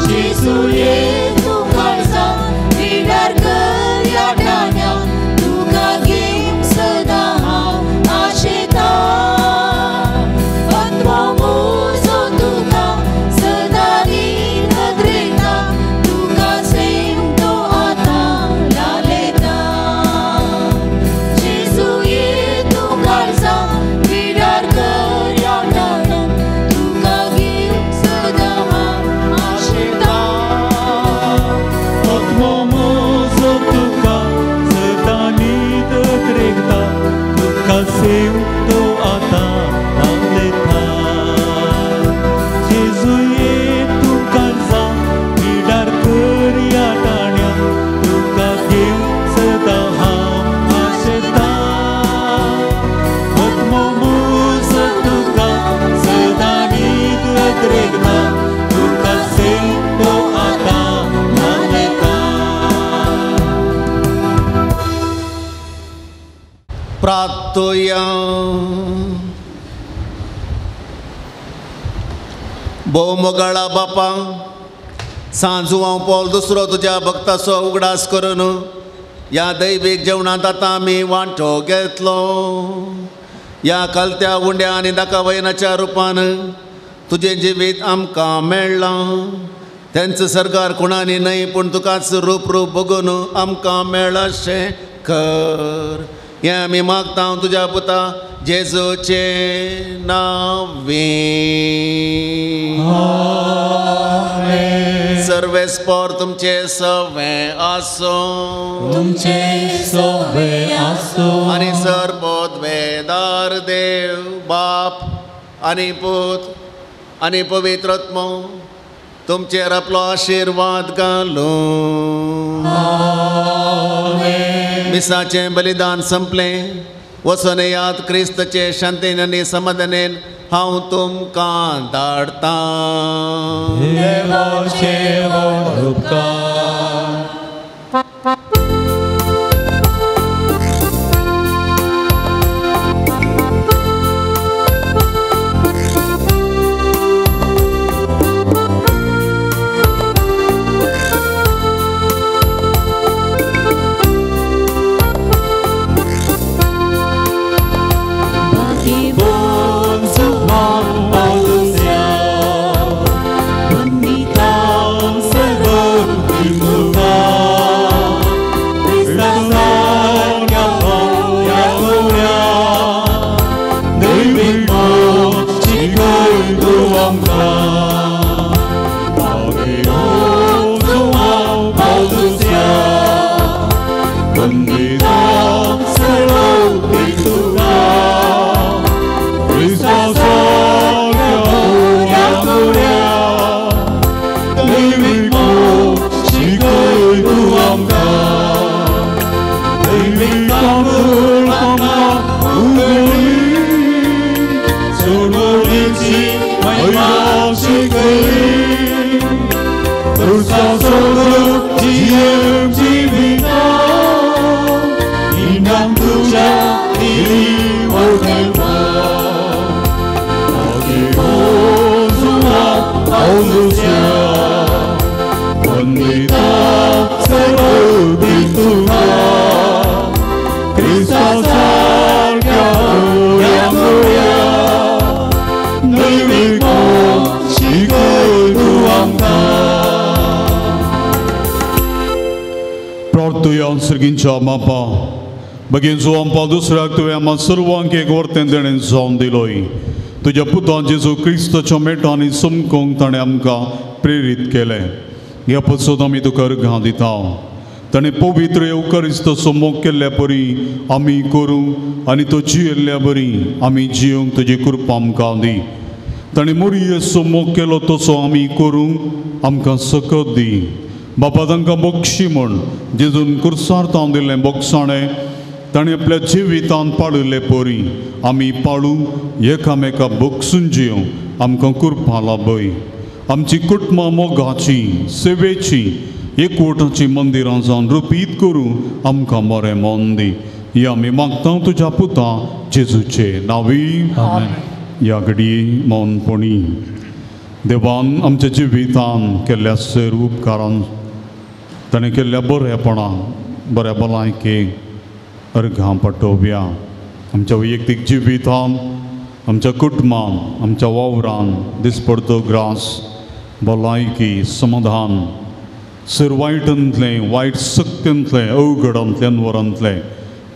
जेजू ये तूं काळजांत पिडार कर ह्या टाण्या, तुका घेवन सदां हांव आशेता, आत्मो म्हजो तुका सदां न्हीद रेता, तुका सेम तो आतां लालयता. जेजू ये तूं काळजांत पिडार कर ह्या टाण्या, तुका घेवन सदां हांव आशेता, आत्मो म्हजो तुका सदां न्हीद रेता, तुका सेव तो आतां लालयता. जेजू ये तूं काळजांत पिडार कर ह्या टाण्या, तुका घेवन सदां हांव आशेता, आत्मो म्हजो तुका सदां न्हीद रेता, तुका सेव तो आतां लालयता. प्रार्थुया. भोव मोगाळा बापा, सांजू हांव पॉल दुसरो तुज्या भक्ताचो उगडास करून ह्या दैवीक जेवणांत आतां आमी वांटो घेतलो. ह्या कलत्या उंड्या आनी दाकावयनाच्या रुपान तुजें जिवीत आमकां मेळ्ळां. तेंच सरकार कोणानी न्हय पूण तुकाच रूप रूप बगून आमकां मेळशें कर. हें आमी मागता तुज्या पुता जेजूचे नांवे. सर्वेस्पोर तुमचे सवें आसूं, तुमचे सवें आसूं, आनी सर्वोद्वेदार देव बाप आनी पूत आनी पवित्र आत्मो तुमचेर आपलो आशिर्वाद घालूं. मिसाचें बलिदान संपलें. वचून याद क्रिस्तचे शांतीन आनी समाधानेन हांव तुमकां धाडटां. देवाचे व्हड उपकार. Bonita, पुजा दिली ओ देवा भगेवन जुवान पावल दुसऱ्या वंदिता सर्वोत्तमा क्रिस्ता सारक्या गोऱ्या गोऱ्या नवी शिकय तूं आमकां. प्रार्थुया सर्गींच्या बापा बगीन जुवान पावल दुसऱ्याक तुवें आमकां सर्वांक एक वर्तें देणें जावन दिलोय. तुज्या पुतान जेजू क्रिस्ताच्या मेटांनी समकोंक ताणें आमकां प्रेरीत केलें. ह्या पसत आमी तुका अर्घां दिता. ताणें पवित्र येवकारिस्ताचो मोग केल्ल्या परी आमी करूं आनी तो जियेल्ल्या बरी आमी जियोंक तुजी कृपा आमकां दी. ताणें मोरयेचो मोग केलो तसो आमी करूं आमकां सकत दी. बापा तांकां बक्षी म्हूण जेजून कुर्सार तावन दिल्लें बोगसाणें ताणें आपल्या जिवितान पाळिल्ले परी आमी पाळूं एकामेका बक्षून जियोंक आमकां कृपा लाभय. आमची कुटुंबां मोगाची सेवेची एकवटाची मंदिरां जावन रुपीत करूं आमकां बरें मन दी. ही आमी मागता तुज्या पुता जेजूचे नांवी. ह्या घडये मौनपणी देवान आमच्या जिवितान केल्ल्या सर्व उपकारान ताणें केल्ल्या बरेपणान बऱ्या भलायकेक अर्घां पटोवया. आमच्या वैयक्तीक जिवितान आमच्या कुटुंबान आमच्या वावरान दिसपडतो ग्रास भलायकी समाधान सर वायटांतलें वायट सक्तींतलें अवघडांतलें अनवरांतलें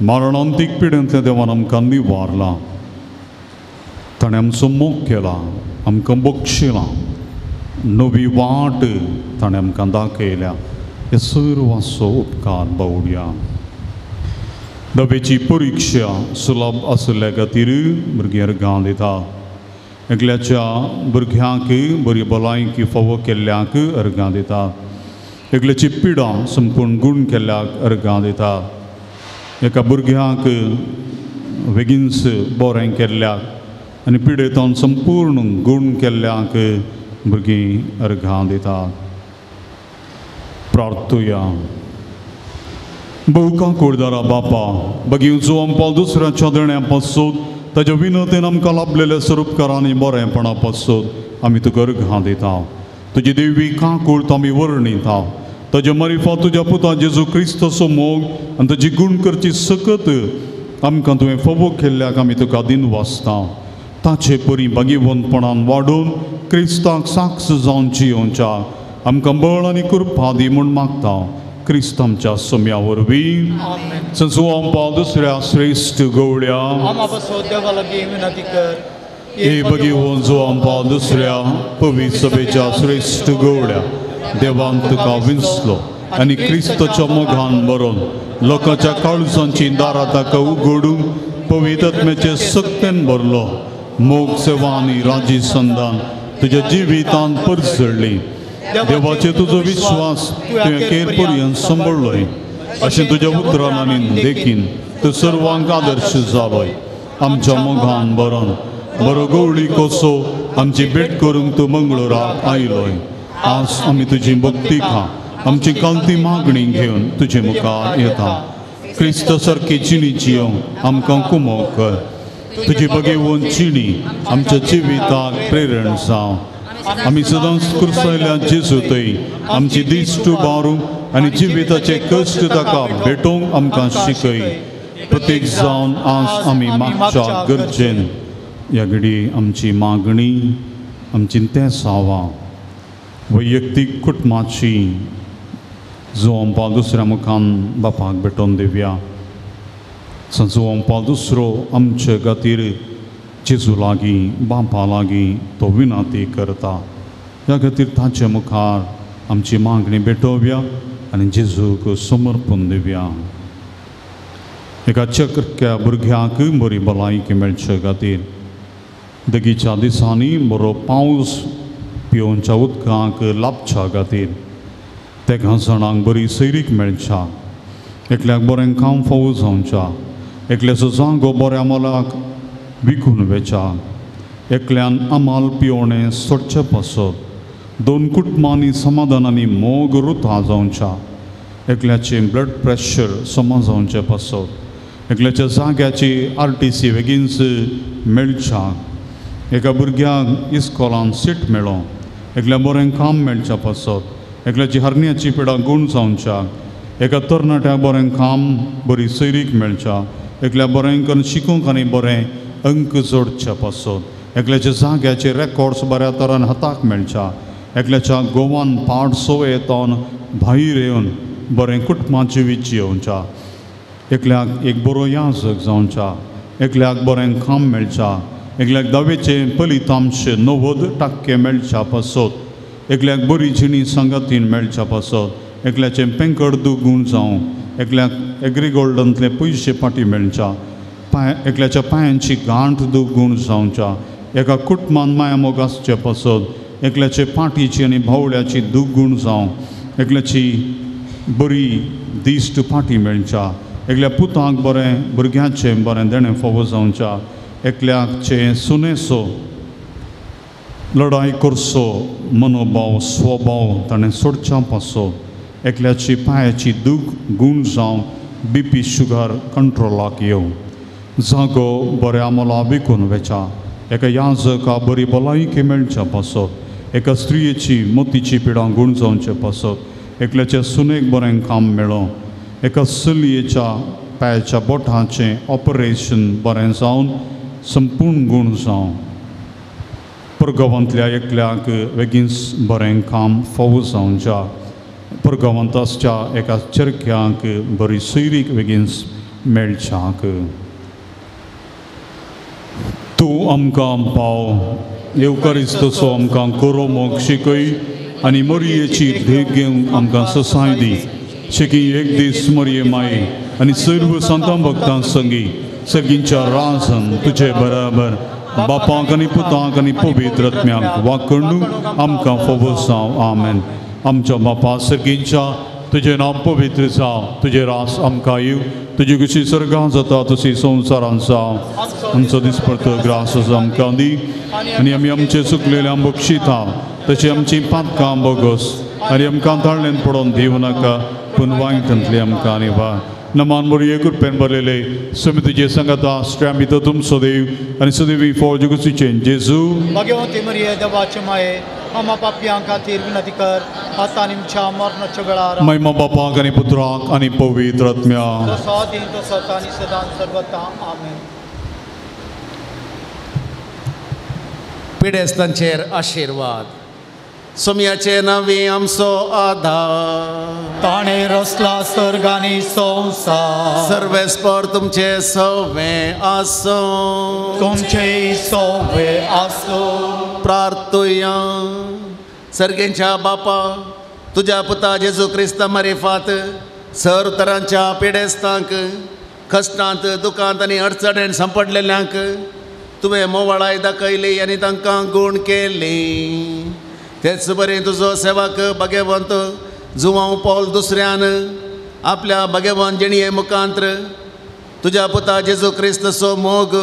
मरणांतीक पिडेंतलें देवान आमकां निवारलां. ताणें आमचो मोग केला आमकां बक्षिलां नवी वाट ताणें आमकां दाखयल्या. हे सर्वांचो उपकार बावड्या. डब्याची परिक्षा सुलभ आशिल्ल्या खातीर भुरगीं अर्घां दिता. एकल्याच्या भुरग्यांक बरी भलायकी फावो केल्ल्यांक अर्घां दिता. एकल्याची पिडा संपूर्ण गूण केल्ल्याक अर्घां दिता. एका भुरग्यांक बेगीनच बरें केल्ल्याक आनी पिडेंतल्यान संपूर्ण गूण केल्ल्यांक भुरगीं अर्घां दितात. प्रार्थुया. बहुका कुळदारा बापा बगीन जुवान पावल दुसऱ्याच्या देण्या पासून ताच्या विनोतेन आमकां लाभलेल्या स्वरूपकारांनी बरेंपणा पासून आमी तुका अर्घां दिता. तुजी देवी काकूळत आमी वर्णिता. ताज्या मारिफात तुज्या पुता जेजू क्रिस्ताचो मोग आनी ताजी गूण करची सकत आमकां तुवें फावो केल्ल्याक आमी तुका दिनवासता. ताचे परी भागीवंतपणान वाडोवन क्रिस्ताक साक्ष जावन जियोवच्या आमकां बळ आनी कृपा दी म्हूण मागता. क्रिस्त आमच्या सम्या वरवीं. जुवान पावल दुसऱ्या श्रेश्ठ गवळ्या हे भगीवन जुवान पावल दुसऱ्या पवित्र सभेच्या श्रेश्ठ गवळ्या देवान तुका विंचलो आनी क्रिस्ताच्या मोगान भरोन लोकांच्या काळजांची दारां ताका उगडून पवित्र आत्म्याचे सक्तेन भरलो. मोग सेवा आनी राजी संदान तुज्या जिवितान परजळ्ळी. देवाचे तुजो विश्वास तुवें केर पर्यंत सांबाळ्ळोय. अशें तुज्या उतरान आनी देखीन तूं सर्वांक आदर्श जालोय. आमच्या मोगान भरोन बरो गवळी कसो आमची भेट करूंक तूं मंगळूराक आयलोय. आज आमी तुजी भक्ती खा आमची कांती मागणी घेवन तुजे मुखार येता. क्रिस्त सारकी जिणी जियोंक आमकां कुमोक कर. तुजी बगेवन जिणी आमच्या जिविताक प्रेरण जावं. आमी सदांच कुर्सायल्या जेजू थंय आमची दिश्ट उबारूंक आनी जिविताचे कश्ट ताका भेटोवंक आमकां शिकय. प्रत्येक जावन आज आमी मागच्या गरजेन ह्या घडये आमची मागणी आमची तेसावां वैयक्तीक कुटुंबाची जुवान पावल दुसऱ्या मुखान बापाक भेटोवन दिवया. जुवान पावल दुसरो आमचे खातीर जेजू लागीं बापा लागीं तो विनंती करता. ह्या खातीर ताचे मुखार आमची मागणी भेटोवया आनी जेजूक समर्पण दिवया. एका चक्रक्या भुरग्यांक बरी भलायकी मेळचे खातीर दगीच्या दिसांनी बरो पावस पिवच्या उदकांक लाभच्या खातीर तेगां जाणांक बरी सैरीक मेळच्या, एकल्याक बरें काम फावो जावच्या, एकल्याचो जागो बऱ्या मोलाक विकून वेच्या, एकल्यान आमाल पिवणें सोडचें पासत दोन कुटुंबांनी समाधानांनी मोग रुता जावच्या, एकल्याचें ब्लड प्रेशर समा जावचें पासत, एकल्याच्या जाग्याची RTC बेगीनच मेळच्या, एका भुरग्याक इस्कॉलान सीट मेळो, एकल्या बरें काम मेळच्या पासत, एकल्याची हरण्याची पिडा गूण जावच्या, एका तरणाट्याक बरें काम बरी सैरीक मेळच्या, एकल्या बरें करून शिकूंक आनी बरें अंक जोडच्या पासत, एकल्याच्या जाग्याचे रेकॉर्ड्स बऱ्या तरान हाताक मेळच्या, एकल्याच्या गोवान पाड सोयेतोन भायर येवन बरें कुटुंबाची जिवीत जियोवच्या, एकल्याक एक बरो याजक जावच्या, एकल्याक बरें काम मेळच्या, एकल्याक दावेचें फलितांश 90% मेळच्या पासत, एकल्याक बरी जिणी सांगातीन मेळच्या पासत, एकल्याचें पेंकड दुगूण जावं, एकल्याक एग्रीगोल्डांतले पयशे फाटी मेळच्या, पांय एकल्याच्या पांयांची गांठ दुगूण जावच्या, एका कुटुंबान माया मोग आसचे पासत, एकल्याचे पाटीची आनी भावल्याची दुगूण जावं, एकल्याची बरी दिश्ट फाटी मेळच्या, एकल्या पुतांक बरें भुरग्यांचें बरें देणें फावो जावच्या, एकल्याचे सुनेसो लढाई करचो मनोभाव स्वभाव ताणें सोडच्या पासो, एकल्याची पांयाची दूख गूण जावं, BP शुगर कंट्रोलाक येवं, जागो बऱ्या मोला विकून वेच्या, एका याजका बरी भलायकी मेळच्या पासत, एका स्त्रियेची मोतीची पिडां गूण जावचे पासत, एकल्याच्या सुनेक बरें काम मेळो, एका चलयेच्या पांयाच्या बोटाचें ऑपरेशन बरें जावन संपूर्ण गूण जावं, परगांवांतल्या एकल्याक बेगीनच बरें काम फावो जावच्या, परगांवांत आसच्या एका चरख्याक बरी सोयरीक बेगीनच मेळच्याक. तूं आमकां पाव येवकारिस्तसो आमकां करो मोग शिकय आनी मरयेची देख घेवंक आमकां ससाय दी, शेकी एक दीस मरये माये आनी सर्व संतां भक्तां संगी सगळींच्या राजन तुजे बराबर बापाक आनी पुताक आनी पवित्र आत्म्याक वाकडून आमकां फावो जावं. आमेन. आमच्या बापा सर्गींच्या तुजें नांव पवित्र जावं, तुजें रास आमकां येवं, तुजी कशी सर्गां जाता तशी संवसारान जावं. आमचो दिसपडतो ग्रास आमकां दी आनी आमी आमचे चुकलेल्या बक्षिता तशी आमची पातकां बोगस आनी आमकां ताळ्ळेन पडोवन दिवं नाका, पूण वायटांतली आमकां आनी वा नमान मोरये कृपेन भरलेले समितीचे संगता स्ट्रॅम भितर तुमचो देव आनी सदैवी फौज गुसीचें जेजू भगवती मरिये देवाचे माये आम्हा पापयां खातीर विनंती कर आतां आनी आमच्या मरणाच्या वेळार. महिमा बापाक आनी पुत्राक आनी पवित्र आत्म्याक जसो आदीं तसो आतां आनी सदां सर्वता. आमेन. पिडेस्तांचेर आशिर्वाद. सोम्याचे नांवी आमचो आधार, ताणें रचला सर्ग आनी संवसार, सर्वेस्पर तुमचे सवे आसूं, तुमचे सवे आसूं. प्रार्थुया. सर्गेंच्या बापा, तुज्या पुता जेजू क्रिस्ता मारिफात सर तरांच्या पिडेस्तांक कश्टांत दुखांत आनी अडचणेन सांपडलेल्यांक तुवें मोवाळाय दाखयली आनी तांकां गूण केली. तेच बरें तुजो सेवक भाग्यवंत जुवांव पॉल दुसऱ्यान आपल्या भाग्यवान जिणये मुखांत्र तुज्या पुता जेजू क्रिस्तचो मोग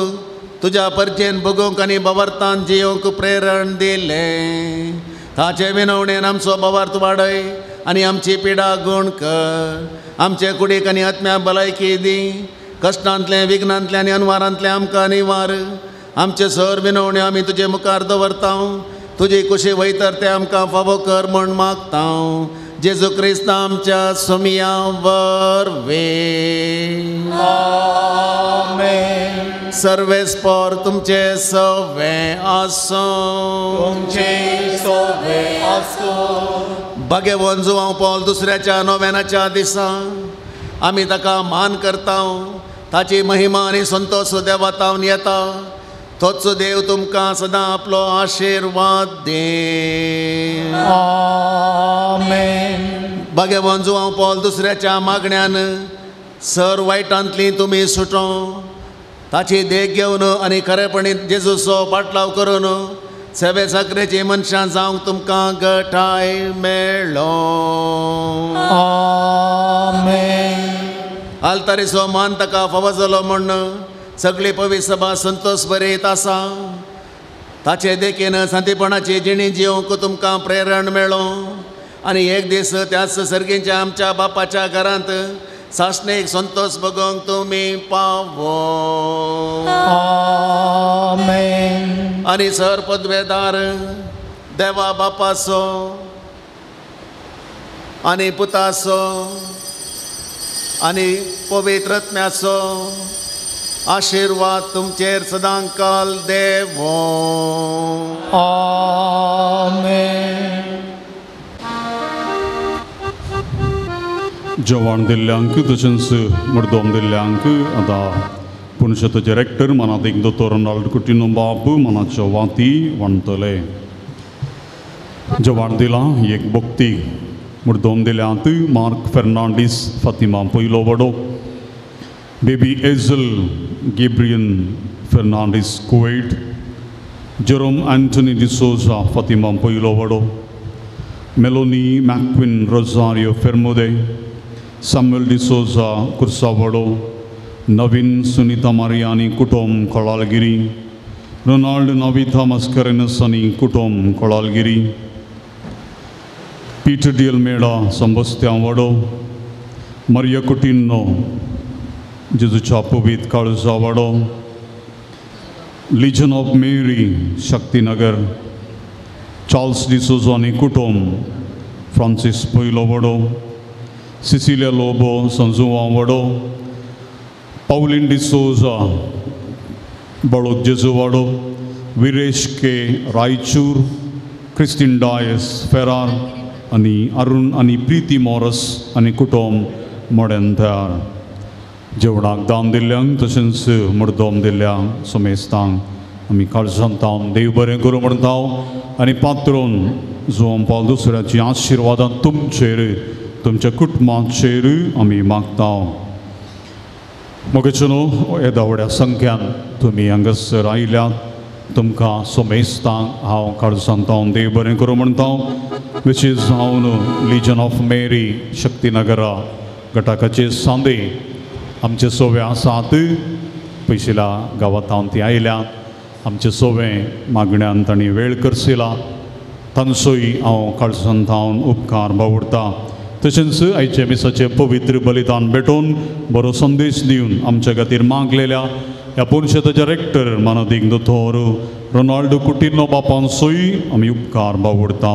तुज्या परजेन भोगूंक आनी भावार्थान जियोंक प्रेरण दिलें. ताचे विनवणेन आमचो भावार्थ वाडय आनी आमची पिडा गूण कर. आमचे कुडीक आनी आत्म्या भलायकी दी. कश्टांतलें विघ्नांतलें आनी अनवारांतलें आमकां निवार. आमचे सर विनवण्यो आमी तुजे मुखार दवरता. तुजी कुशी वयतर ते आमकां फावो कर म्हूण मागता. जेजू क्रिस्त आमच्या सोमिया वरवीं. आमेन. सर्वेस्पर तुमचे सवे आसूं, तुमचे सवे आसूं. भाग्यवंत जुवांव पॉल दुसऱ्याच्या नोव्यानाच्या दिसा आमी ताका मान करता. ताची महिमा आनी संतोश देवातावन येता. तोच देव तुमकां सदां आपलो आशिर्वाद दे. आमेन. भाग्यवंत जुवांव पॉल दुसऱ्याच्या मागण्यान सर वायटांतली तुमी सुटो. ताची देख घेवन आनी खरेपणी जेजूचो पाटलाव करून सेवे साकरेची मनशां जावंक तुमकां गठाय मेळ्ळो. आमेन. आल्तारीचो मान ताका फावो जालो म्हूण सगळी पवित्र सभा संतोष बरयत आसा. ताचे देखीन सांतीपणाची जिणी जिवंक तुमकां प्रेरण मेळो आनी एक दीस त्याच सर्गींच्या आमच्या बापाच्या घरांत सासणेक संतोष भोगोवंक तुमी पावो. आमेन. आनी सर पदवेदार देवा बापाचो आनी पुताचो आनी पवित्र आत्म्याचो आशिर्वाद तुमचेर सदांकाल देवो. आमेन. जवान दिल्ल्यांक तशेंच मुर्दोम दिल्ल्यांक आतां पुणशेताचे रेक्टर मनातीक दोतोर रोनाल्ड कुटिनो बाब मनाच्यो वाती वणटले. जवान दिलां एक भक्ती मुर्दोम दिल्यांत मार्क फेर्नांडीस फातिमा पयलो वडो, baby Hazel Gabriel Fernandes Kuwait, Jerome Anthony D'Souza Fatima पयलो वडो, Meloni Macquin Rosario फेर्मुदे, Samuel D'Souza कुर्सावडो, नवीन सुनीता मारियानी कुटुंब कोळालगिरी, रोनाल्ड नविता मस्करेनस आनी कुटुंब कोळालगिरी, पीटर डी अल्मेडा संबस्त्यां वडो, मरिया कुटिन्नो जेजूच्या पवीत काळजा वडो, Legion of Mary Shaktinagar, Charles D'Souza आनी कुटुंब फ्रांसीस पयलो वडो, सिसिलिया लोबो संजुवा वडो, पावलीन डिसोजा बळोक जेजू वाडो, विरेश के रायचूर, क्रिस्टीन डायस फेरार आनी अरुण आनी प्रिती मोरस आनी कुटुंब मोड्यान तयार. जेवणाक दान दिल्ल्यांक तशेंच मुर्दोम दिल्ल्यांक समेस्तांक आमी काळजांत तावन देव बरें करूं म्हणटा आनी पात्रोन जुवान पावल दुसऱ्याची आशिर्वादां तुमचेर तुमच्या कुटुंबाचेर आमी मागता. मोगेचो न्हू येदा व्हड्या संख्यान तुमी हांगासर आयल्यात, तुमकां समेस्तांक हांव काळजांत तावन देव बरें करूं म्हणटा. विशेश हांव न्हू लिजन ऑफ मेरी शक्तीनगरा गटाकाचे सांदे आमचे सोवे आसात, पयशिल्या गांवांत हांव ती आयल्यात. आमचे सोवे मागण्यान तांणी वेळ करसिला, तांचोय हांव काळजांत तावन उपकार बावडटा. तशेंच आयचे मिसाचें पवित्र बलिदान भेटोवन बरो संदेश दिवन आमच्या खातीर मागलेल्या ह्या पुनशेताचे रेक्टर मानादीक दोतोर रोनाल्डो कुटिनो बापांचोय आमी उपकार बावडटा.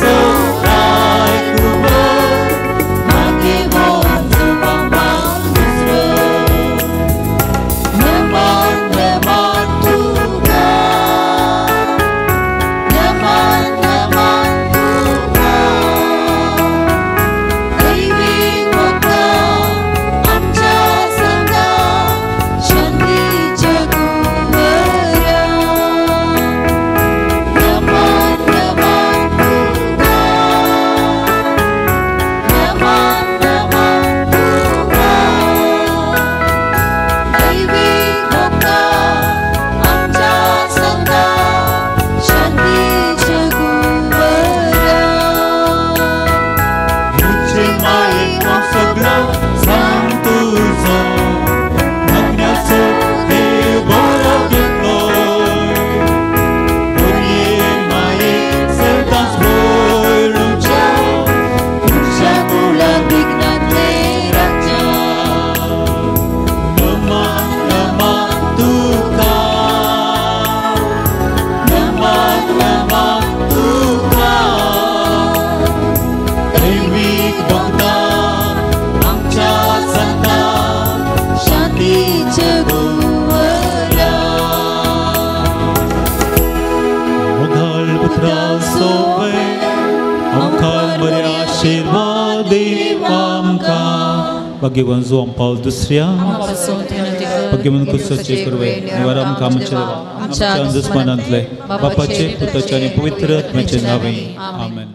So देवा आमकां. भाग्यवान जुवान पावल दुसऱ्या, भाग्यवान कुसोचे कुरवे निवार आमकां आमच्या देवा आमच्या दुस्मानांतले, बापाचे पुताचे आनी पवित्र आत्म्याचे नांवे, आमेन.